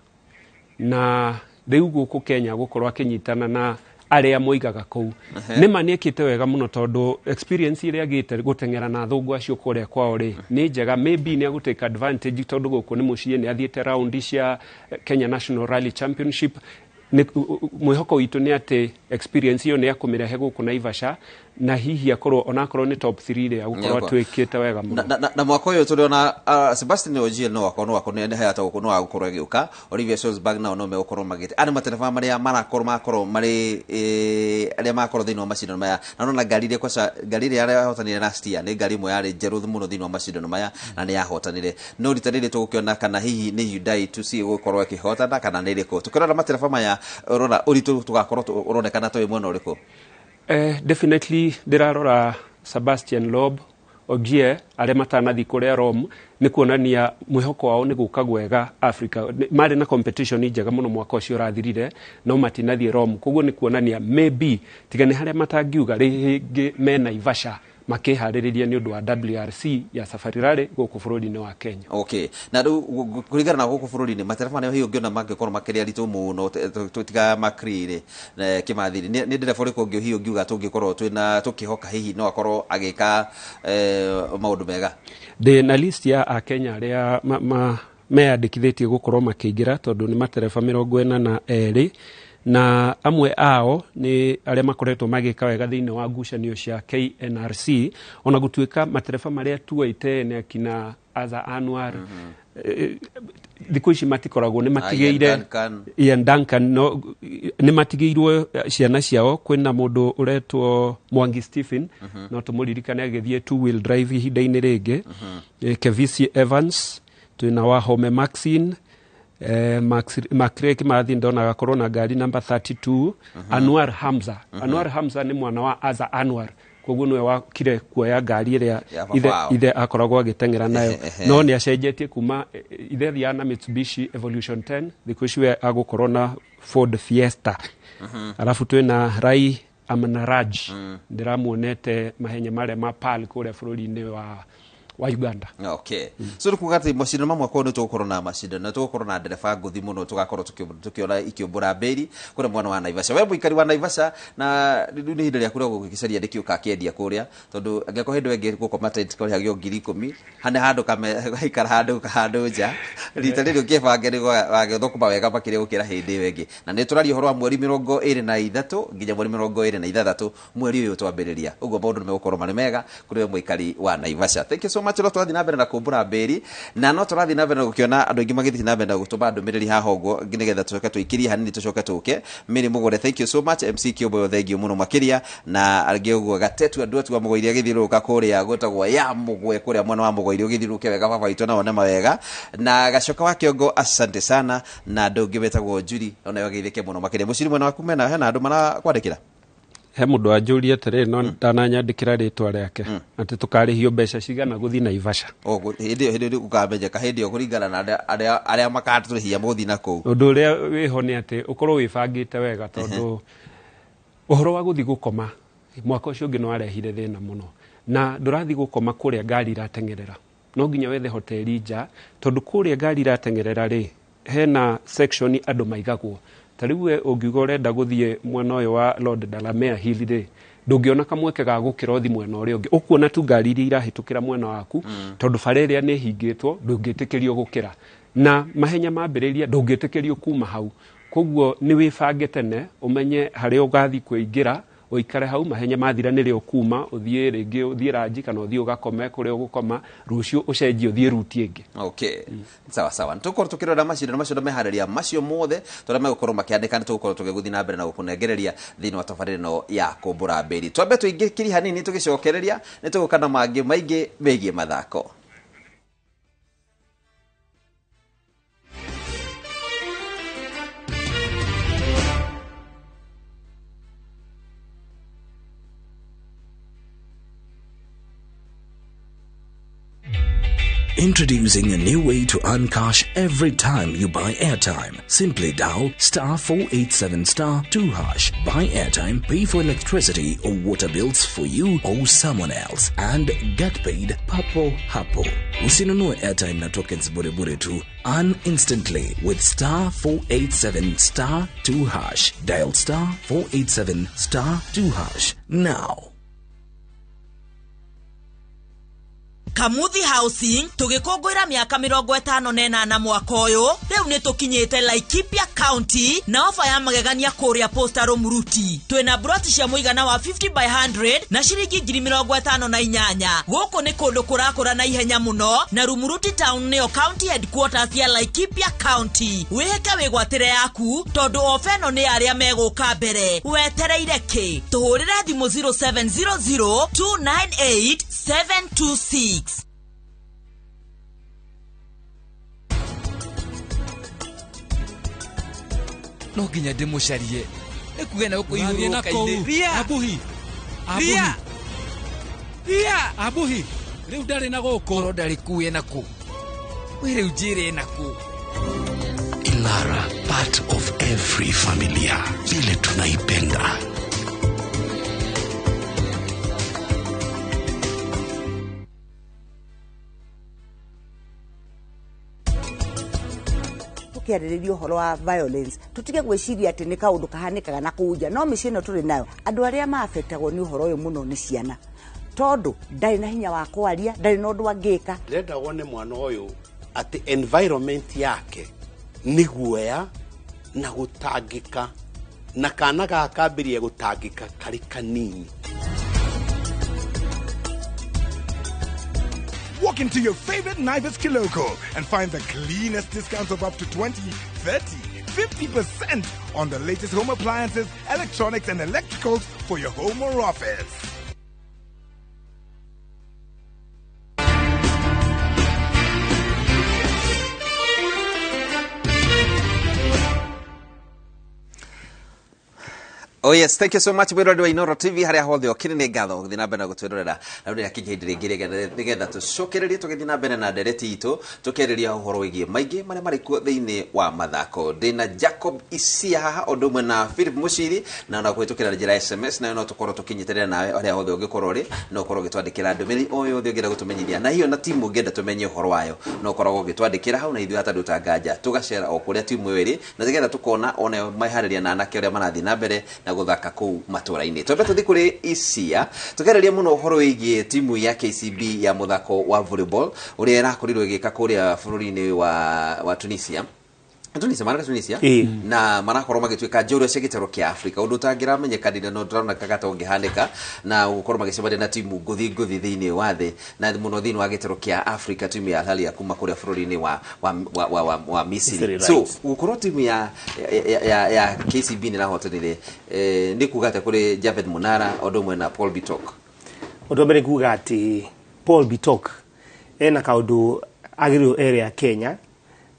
C: na rĩu gũkũ Kenya gũkorwo akĩnyitana na arĩa moigaga kũu, nĩ ma nĩ ekĩte wega mũno, tondũ experience ĩrĩa agĩte gũteng'era na athũngũ acio kũrĩa kwao rĩ nĩ njega. Maybe nĩ agũtake advantage, tondũ gũkũ nĩ mũciĩ, nĩ athiĩte round cia Kenya National Rally Championship. Mwĩhoko witũ nĩ atĩ experience ĩyo nĩ akũmĩrehe gũkũ Naivasha, na hihi akorwo onakorwo nĩ top 3 rĩ, agũkorwo atuĩkĩte wega mũno.
A: Na mwaka ũyũ tũrĩona Sebastian Ogier no akorwo no akorwo nĩ hayata gũkũ, no agũkorwo agĩũka. Olivia Schulzberg nao no megũkorwo magĩte arĩ matereba marĩa marakorwo makorwo marĩ arĩa makorwo thĩinĩ wa macindano maya. Na nona ngari iria kwaca ngari ĩrĩa yahotanire last year nĩ ngari ĩmwe yarĩ njerũ mũno thĩinĩ wa macindano maya na nĩ yahotanire. No rita rĩrĩ tũgũkĩona kana hihi nĩ Hyundai 2C ĩgũkorwo ĩkĩhotana kana nĩ ĩrĩkũ. Tũkĩrora matereba maya, ũrona ũritũ tũgakorwo ũronekana twĩ mwena ũrĩkũ?
C: Definitely ndĩrarora Sebastian Loeb, Ogier, arĩa matanathiĩ kũrĩa Rome, nĩ kuonania mwĩhoko wao nĩ gũka gwega Africa. Marĩ na competition njega mũno mwaka ũcio ũrathirire, no matinathiĩ Rome. Koguo nĩ kuonania maybe tiga nĩ harĩa matangiuga rĩngĩ me Naivasha makĩharĩrĩria nĩ ũndũ wa WRC ya Safari Rally gũkũ bũrũri-inĩ wa Kenya.
A: Okay, na rĩu kũringana na gũkũ bũrũri-inĩ, matereba marĩa hihi ũngĩona mangĩkorwo makĩrĩ aritũ mũno tiga Macrae rĩ, Kĩmathi, nĩ ndereba ũrĩkũ ũngĩ hihi ũngiuga tũngĩkorwo twĩna tũkĩhoka hihi no akorwo agĩka maũndũ mega?
C: Ndĩ na list ya Akenya arĩa meyandĩkithĩtie gũkorwo makĩingĩra, tondũ nĩ matereba 42, na amwe ao nĩ arĩa makoretwo magĩka wega thĩinĩ wa ngucanio cia KNRC, ona gũtuĩka matereba marĩa tuoite nĩ akina Aza Anwar, thikũ ici matikoragwo, nĩ matigĩire
A: Ian
C: Duncan, no nĩ matigĩirwo ciana ciao. Kwĩna mũndũ ũretwo Mwangi Stephen, no tũmũririkane agĩthiĩ two wheel drive ihinda-inĩ rĩngĩ, Kevisi Evans, twĩna Wahome Maxine, Macrae Kimathi ndona agakorwo na ngari namba 32, Anwar Hamza. Anwar Hamza nĩ mwana wa Aza Anwar. Koguo niwe wakire kuoya ngari ĩrĩa ithe akoragwo agĩteng'era nayo. No nĩ acenjetie kuma ithe thiaga na Mitsubishi Evolution 10, thikũ ici we agũkorwo na Ford Fiesta. Alafu twĩna Rai Amnaraj, ndĩramuonete mahenya marĩa ma PAL kũrĩa bũrũri-inĩ wa Uganda.
A: Okay. So nĩ kuga atĩ macindano ma mwaka ũyũ nĩ tũgũkorwo na macindano, nĩ tũgũkorwo na ndereba ngũthi mũno, tũgakorwo tũkĩona ikĩũmbũra mbĩri kũrĩa mwena wa Naivasha. We mũikari wa Naivasha, na rĩu nĩ ihinda rĩaku rĩa gũgĩcaria nĩkĩ ũgakĩendia kũrĩa, tondũ angĩkorwo hĩndĩ ĩyo ĩngĩ gũkoma tent kũrĩhagio 10,000, hane handũ gaikara handũ nja rita rĩrĩ ũkĩbange nĩ wagĩthũkũma wega makĩria gũkĩra hĩndĩ ĩyo ĩngĩ. Na nĩ tũraria ũhoro wa mweri 23 nginya mweri 26 mweri ũyũ twambĩrĩria. Ũguo maũndũ nĩ megũkorwo marĩ mega kũrĩ we mũikari wa Naivasha. Thank you so much. Tũrathiĩ na mbere na kũmbũra mbĩri, na no tũrathiĩ na mbere na gũkĩona andũ aingĩ magĩthiĩ na mbere na gũtũma ndũmĩrĩri haha ũguo, nĩgetha tũcoke tũikĩrie hanini tũcoke tũke. Mary Mũgũre, thank you so much. MC Kĩũmboyo, thank you mũno makĩria. Na angĩ ũguo Gatetu andũ atu a Mũgũiri agĩthiũrũrũka kũrĩa gwĩtagwo ya Mũgwe kũrĩa mwena wa Mũgũiri, ũgĩthiũrũrũke wega baba witũ na wone mawega. Na Gacoka wa Kĩongo, asante sana. Na andũ ũngĩ wetagwo Njuri onayo ageithĩke mũno makĩria. Mũciri mwena waku mena hena andũ marakwandĩkĩra?
C: He mũndũ wanjũria atĩrĩ, no ndananyandĩkĩra rĩtwa rĩake, atĩ tũkarĩhio mbeca cigana gũthiĩ Naivasha.
A: Hĩndĩ ĩyo gũkamenyeka hĩndĩ ĩyo kũringana na arĩa makatũrĩhia mũthiĩ na kũu.
C: Ũndũ ũrĩa wĩho nĩ atĩ ũkorwo wĩbangĩte wega, tondũ ũhoro wa gũthiĩ gũkoma mwaka ũcio ũngĩ nĩ warehire thĩna mũno, na ndũrathiĩ gũkoma kũrĩa ngari irateng'erera, no nginya wethe hoteli nja, tondũ kũrĩa ngari irateng'erera rĩ, hena section andũ maigagwo. Ta rĩu we ũngiuga ũrenda gũthiĩ mwena ũyũ wa Lord Delamere Hill rĩ, ndũngĩona kamweke ga gũkĩra ũthiĩ mwena ũrĩa ũngĩ, ũkuona tu ngari iria irahĩtũkĩra mwena waku, tondũ bara ĩrĩa nĩ ĩhingĩtwo ndũngĩtĩkĩrio gũkĩra, na mahenya mambĩrĩria ndũngĩtĩkĩrio kuma hau. Koguo nĩ wĩbange tene ũmenye harĩa ũgathiĩ kũingĩra, ũikare hau mahenya mathira nĩrĩo kuma ũthiĩ rĩngĩ ũthiĩ ranji kana ũthiĩ ũgakome kũrĩa ũgũkoma, rũciũ ũcenjie ũthiĩ ruti ĩngĩ.
A: Okay. Sawa sawa. Tũkorwo tũkĩrora macindano macio na meharĩria macio mothe tũrĩa megũkorwo makĩandĩka, nĩ tũgũkorwo tũgĩgũthiĩ na mbere na gũkũnengereria thĩinĩ wa tabarĩra ĩno ya kũmbũra mbĩri. Twambe tũingĩkĩrie hanini tũgĩcokereria, nĩ tũgũka na mangĩ maingĩ megiĩ mathako.
T: Introducing a new way to earn cash every time you buy airtime. Simply dial *487*2#. Buy airtime, pay for electricity or water bills for you or someone else, and get paid papo hapo. Usinunue airtime na tokens bure bure tu. Earn instantly with *487*2#. Dial *487*2# now.
U: Kamuthi Housing tugikũngũĩra mĩaka 58 mwaka ũyũ, rĩu nĩ tũkinyĩte Laikipia County na ofa ya magegania kũrĩa Posta Rũmuruti. Twĩna broti cia mũigana wa 50 by 100 na ciringi 58,000. Gũkũ nĩ kũndũ kũrakũra na ihenya mũno, na Rumuruti Town nĩyo county headquarters ya Laikipia County. Wĩhĩke wĩgwatĩre yaku tondũ ofa ĩno nĩ arĩa megũka mbere. Wetereire kĩ? Tũhũrĩre thimũ 0700 298 726.
V: No nginya ndĩmũcarie nĩkuge na gũkũ ihurũka-inĩ. Ria!
W: Abuhi!
V: Ria!
W: Ria! Abuhi! Rĩu ndarĩ na gũkũ.
V: Korwo ndarĩ kuu ena kũ? We rĩu njĩre ena kũ?
T: Ilara, part of every familia, vile tunaipenda.
X: Tukiarĩrĩria ũhoro wa violence, tutige gwĩciria atĩ nĩ kaũndũ kahanĩkaga na kũu nja, no mĩciĩ ĩno tũrĩ nayo andũ arĩa maafektagwo nĩ ũhoro ũyũ mũno nĩ ciana, tondũ ndarĩ na hinya wa kwaria, ndarĩ na ũndũ angĩka.
G: Ndĩrenda wone mwana ũyũ atĩ environment yake nĩ guoya na gũtangĩka, na kana gaka kambĩrĩria gũtangĩka karĩ kanini.
Y: Walk into your favorite Naivas Kiloko and find the cleanest discounts of up to 20, 30, 50% on the latest home appliances, electronics and electricals for your home or office.
A: Oh yes, thank you so much mwiroreri wa Inoro TV haria hothe okire, nĩ ngatho gũthiĩ na mbere na gũtwĩrorera. Na rĩu rĩakinya ihinda rĩngĩ nĩgetha tũcokererie tũgĩthiĩ na mbere na ndereti itũ, tũkĩarĩria ũhoro wĩgiĩ maingĩ marĩa marĩ kuo thĩinĩ wa mathako. Ndĩna Jacob Isia haha ũndũ ũmwe na Philip Muciri, na ona kũhĩtũkĩra njĩra ya SMS nayo no tũkorwo tũkĩnyitĩrĩra nawe harĩa hothe ũngĩkorwo ũrĩ, no ũkorwo ũgĩtwandĩkĩra ndũmĩrĩri o yothe ũngĩenda gũtũmenyithia, na hiyo na timu ũngĩenda tũmenye ũhoro wayo no ũkoragwo ũgĩtwandĩkĩra hau, na ithuĩ hatarĩ ũtanganja tũgacera o kũrĩa timu ĩyo ĩrĩ, na nĩgetha tũkona onayo meharĩria na anake ũrĩa marathiĩ na mbere na gũthaka kũu matũra-inĩ. Twambe tũthiĩ kũrĩ Isia tũkĩarĩria mũno ũhoro wĩgiĩ timu ya KCB ya mũthako wa volleyball ũrĩa ĩrakorirwo ĩgĩka kũrĩa bũrũri-inĩ wa Tunisia. Tunisia maraka Tunisia. Na marakorwo magĩtuĩka njorua cia gĩtarũ kĩa Afrika, ũndũ ũtangĩramenyekanire no ndĩronekaga ta ũngĩhanĩka, na gũkorwo magĩcemania na timu ngũthi ngũthi thĩinĩ wa thĩ, na mũno thĩinĩ wa gĩtarũ kĩa Afrika, timu ya Al Ahly ya kuma kũrĩa bũrũri-inĩ wa Misiri. So gũkorwo timu ya KCB nĩ ĩrahotanire, nĩ kuga atĩa kũrĩ Javed Munara ũndũ ũmwe na Paul Bitok?
B: Ũndũ wa mbere kuga atĩ Paul Bitok ena kaũndũ agĩrĩirwo ere ya Kenya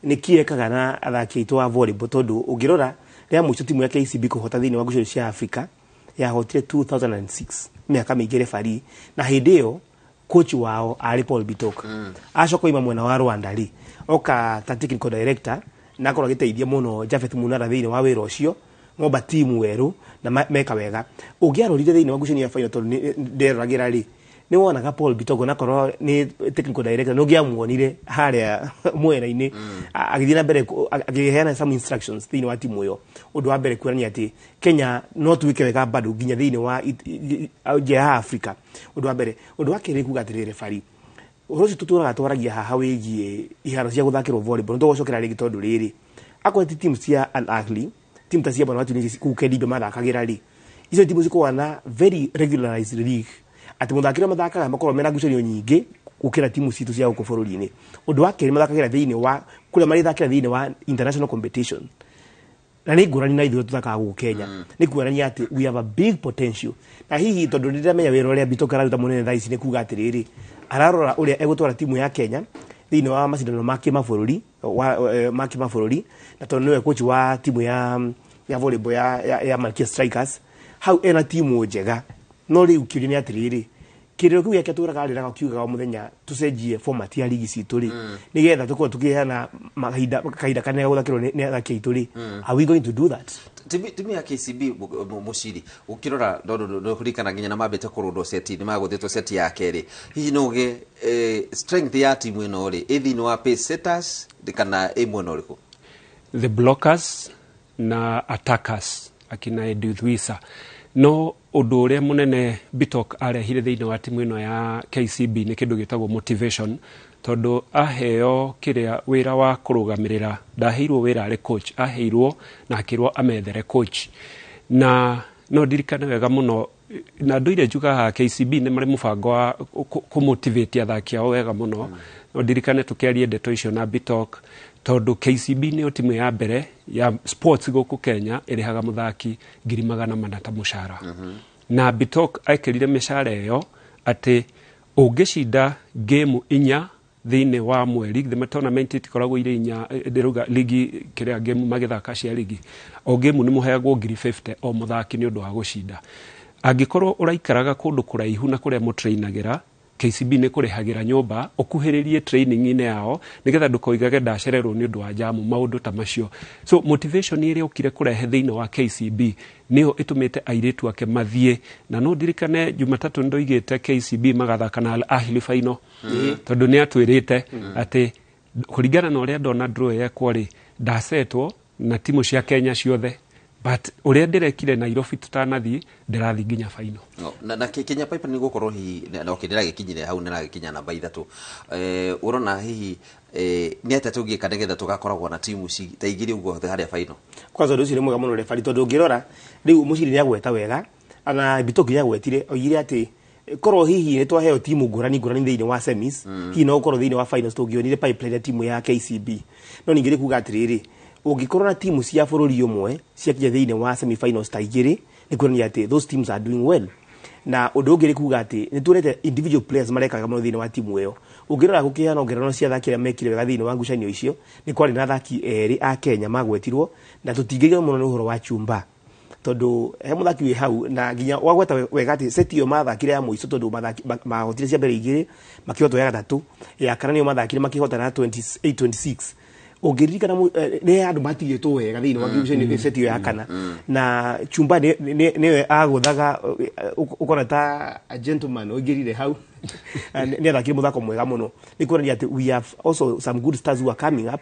B: nĩ kĩ ekaga na athaki aitũ a volleyball, tondũ ũngĩrora rĩa mũico timu ya KCB kũhota thĩinĩ wa ngucanio cia Afrika yahotire 2006, mĩaka mĩingĩ refari, na hĩndĩ ĩyo coach wao arĩ Paul Bitok. Acoka oima mwena wa Rwanda rĩ, oka ta technical director, na akorwo agĩteithia mũno Japhet Munara thĩinĩ wa wĩra ũcio ng'omba timu werũ na meka wega. Ũngĩarorire thĩinĩ wa ngucanio ya final, tondũ nderoragĩra rĩ, nĩ wonaga Paul Bitok onakorwo nĩ technical director nĩ ũngĩamuonire harĩa mwena-inĩ agĩthiĩ na mbere akĩheana some instructions thĩinĩ wa timu ĩyo. Ũndũ wa mbere kuonania atĩ Kenya no tuĩke wega bado nginya thĩinĩ wa nja ya Afrika. Ũndũ wa mbere. Ũndũ wa kerĩ kuga atĩrĩrĩ refari, ũhoro ũcio tũtũraga twaragia haha wĩgiĩ iharo cia gũthakĩrwo volleyball, nĩ tũgũcokera rĩngĩ, tondũ rĩrĩ akorwo ti timu cia Al Ahly, timu ta cia mwena wa Tunisia kũu Kedibe mathakagĩra rĩ, icio timu cikoragwo na very regularized league, atĩ mũthaki ũrĩa mathakaga makoragwo mena ngucanio nyingĩ gũkĩra timu citũ cia gũkũ bũrũri-inĩ. Ũndũ wa kerĩ, mathakagĩra thĩinĩ wa kũrĩa marĩthakĩra thĩinĩ wa international competition, na nĩ ngũrani na ithuĩ tũthakaga gũkũ Kenya. Nĩ kuonania atĩ we have a big potential, na hihi tondũ nĩndĩramenya wĩra ũrĩa Bitok araruta mũnene thaa ici, nĩ kuga atĩrĩrĩ, ararora ũrĩa egũtwara timu ya Kenya thĩinĩ wa macindano ma kĩmabũrũri ma kĩmabũrũri, na tondũ nĩwe coach wa timu ya volleyball ya Malkia Strikers, hau ena timu njega. No rĩu kĩũria nĩ atĩrĩrĩ, kĩrĩro kĩu gĩake tũraga rĩraga kiugaga o mũthenya tũcenjie format ya ligi citũ rĩ, nĩgetha tũkorwo tũkĩheana mahinda kahinda kanene gũthakĩrwo nĩ athaki aitũ rĩ, are we going to do that?
A: Timu ya KCB, Muciri, ũkĩrora ndũririkana nginya na mambĩte kũrũndwo seti, nĩ magũthĩtwo seti ya kerĩ, hihi no uge strength ya timu ĩno rĩ ĩ thĩinĩ wa pace setters kana ĩ mwena ũrĩkũ?
C: The blockers na attackers akina Edith Wisa. No ũndũ ũrĩa mũnene Bitok arehire thĩinĩ wa timu ĩno ya KCB nĩ kĩndũ gĩtagwo motivation, tondũ aheo kĩrĩa wĩra wa kũrũgamĩrĩra, ndaheirwo wĩra arĩ coach, aheirwo na akĩrwo amethere coach. Na no ndirikane wega mũno, na ndũire njugaga KCB nĩ marĩ mũbango wa kũmotivate athaki ao wega mũno. No ndirikane tũkĩaria ndeto icio na Bitok, tondũ KCB nĩyo timu ya mbere ya sports gũkũ Kenya ĩrĩhaga mũthaki 400,000 ta mũcara. Na Bitok ekĩrire mĩcara ĩyo atĩ ũngĩcinda game 4 thĩinĩ wa mweri, the tournament itikoragwo irĩ 4, ndĩrauga ligi, kĩrĩa game magĩthaka cia ligi, o game nĩ mũheagwo 50,000 o mũthaki nĩ ũndũ wa gũcinda. Angĩkorwo ũraikaraga kũndũ kũraihu na kũrĩa mũtrainagĩra, KCB nĩ kũrĩhagĩra nyũmba ũkuhĩrĩrie training-inĩ yao, nĩgetha ndũkoigage ndacererwo nĩ ũndũ wa jamu, maũndũ ta macio. So motivation ĩrĩa ũkire kũrehe thĩinĩ wa KCB nĩyo ĩtũmĩte airĩtu ake mathiĩ. Na no ndirikane Jumatatũ nĩndoigĩte KCB magathaka na Al Ahly final, tondũ nĩ atwĩrĩte atĩ kũringana na ũrĩa ndona draw yekwo rĩ, ndacetwo na timu cia Kenya ciothe, but ũrĩa ndĩrekire Nairobi tũtanathiĩ, ndĩrathiĩ nginya final.
A: No, na Kenya Pipe nĩ gũkorwo hihi na okay, ndĩragĩkinyire hau, nĩragĩkinya namba 3, ũrona hihi nĩ atĩa tũngĩka nĩgetha tũgakoragwo na timu ta 2 ũguo harĩa final?
B: Kwanza ũndũ ũcio nĩ mwega mũno refari, tondũ ũngĩrora rĩu Mũciri nĩ agweta wega, ana Bitok nĩ agwetire, oigire atĩ korwo hihi nĩ twaheo timu ngũrani ngũrani thĩinĩ wa semis, hihi no gũkorwo thĩinĩ wa finals tũngĩonire pipeline ya timu ya KCB. No ningĩ nĩ kuga atĩrĩrĩ, ũngĩkorwo na timu cia bũrũri ũmwe ciakinya thĩinĩ wa semi-finals ta 2, nĩ kuonania atĩ those teams are doing well. Na ũndũ ũngĩ nĩ kuga atĩ nĩ tuonete individual players marekaga mũno thĩinĩ wa timu ĩyo. Ũngĩrora gũkĩheana ngerenwa cia athaki arĩa mekire wega thĩinĩ wa ngucanio icio, nĩ kwarĩ na athaki erĩ a Kenya magwetirwo, na tũtingĩgio mũno nĩ ũhoro wa Chumba. Tondu he muthaki wi hau na nginya wagweta wega ati seti yo mathakire ya muico tondu mathaki mahotire cia mbere igiri makihotwo ya gatatu ya kana niyo mathakire makihota na 28-26. Ũngĩririkana nĩ andũ matigĩtwo wega thĩinĩ wa division seti ĩyo ya kana na chumba nĩwe agũthaga ũkona ta a gentleman ũingĩrire hau nĩ athakire mũthako mwega mũno. Nĩ kuonania atĩ we have also some good stars who are coming up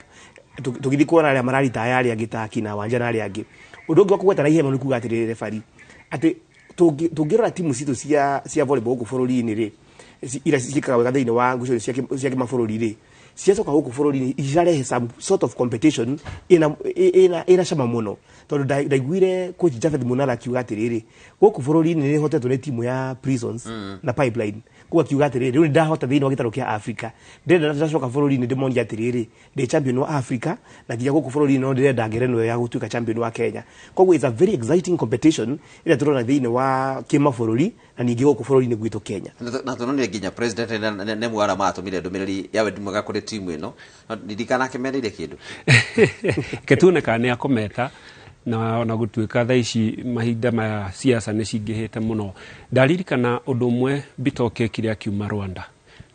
B: tũgĩthiĩ kuona arĩa mararitaya arĩa angĩ ta akina Wanja na arĩa angĩ. Ũndũ ũngĩ wa kũgweta na ihenya nĩ kuga atĩrĩrĩ referee atĩ tũngĩrora timu citũ cia volleyball gũkũ bũrũri-inĩ rĩ iria ciĩkaga wega thĩinĩ wa ngucanio cia kĩmabũrũri rĩ ciacoka gũkũ bũrũri-inĩ irarehe some sort of competition ina cama mũno tondũ ndaiguire coach Japheth Munara akiuga atĩrĩrĩ gũkũ bũrũri-inĩ nĩ hotetwo nĩ timu ya Prisons na Pipeline koguo akiuga atĩrĩrĩ rĩu nĩndahota thĩinĩ wa gĩtarũ kĩa Africa ndĩrenda ndacoka bũrũri-inĩ ndĩmonie atĩrĩrĩ ndĩ champion wa Africa na nginya gũkũ bũrũri-inĩ no ndĩrenda ngerenwa ya gũtuĩka champion wa Kenya. Koguo it's a very exciting competition ĩrĩa tũrona thĩinĩ wa kĩmabũrũri na ningĩ gũkũ bũrũri-inĩ gwitũ Kenya.
A: Na tũronire nginya president nĩ mwara matũmire ndũmĩrĩri ya wendi mwega kũrĩ timu ĩno ndirikana akĩmereire kĩndũ
C: ke tuone kana nĩ akũmeta na ona gũtuĩka thaa ici mahinda maya siasa nĩ cingĩhĩte mũno. Ndaririkana ũndũ ũmwe Bitok ekire akiuma Rwanda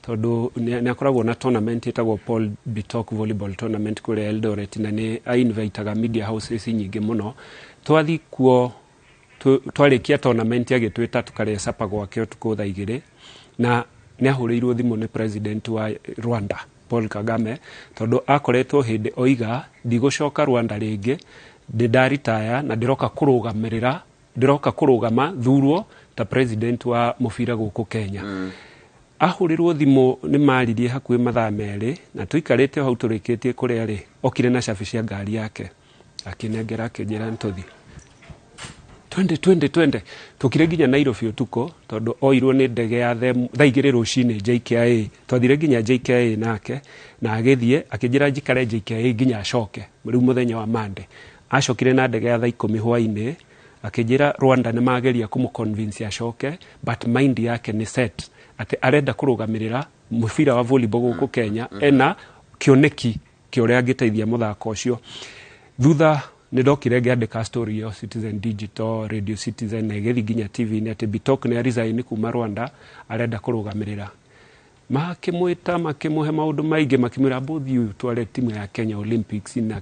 C: tondũ nĩ akoragwo na tournament ĩtagwo Paul Bitok Volleyball Tournament kũrĩa Eldoret na nĩ ainvitaga media houses nyingĩ mũno. Twathiĩ kuo twarĩkia tournament agĩtwĩta tũkarĩa capa gwake ũtukũ thaa 2 na nĩ ahũrĩirwo thimũ nĩ president wa Rwanda Paul Kagame tondũ akoretwo hĩndĩ oiga ndigũcoka Rwanda rĩngĩ ndĩraritaya na ndĩroka kũrũgamĩrĩra ndĩroka kũrũgama thurwo ta president wa mũbira gũkũ Kenya. Ahũrĩrwo thimũ nĩ maririe hakuhĩ mathaa 2 na tũikarĩte hau tũrĩkĩtie kũrĩa rĩ okire na cabi cia ngari yake akĩnengera akĩnjĩra nĩtũthiĩ twende tũkire nginya Nairobi ũtukũ tondũ oirwo nĩ ndege ya thaa 2 rũcinĩ JKIA. Twathire nginya JKIA nake na agĩthiĩ akĩnjĩra njikare JKIA nginya acoke rĩu mũthenya wa Monday. Acokire na ndege ya thaa 10 hwainĩ akĩnjĩra Rwanda nĩ mageria kũmũconvince acoke but mind yake nĩ set atĩ arenda kũrũgamĩrĩra mũbira wa volleyball gũkũ Kenya ena kĩoneki kĩa ũrĩa angĩteithia mũthako ũcio. Thutha nĩ ndokire ngĩandĩka story ĩyo Citizen Digital, Radio Citizen na ĩgĩthiĩ nginya TV-inĩ atĩ Bitok nĩ resign kuma Rwanda arenda kũrũgamĩrĩra. Makĩmwĩta makĩmũhe maũndũ maingĩ makĩmwĩra mbũthi ũyũ tware timu ya Kenya Olympics na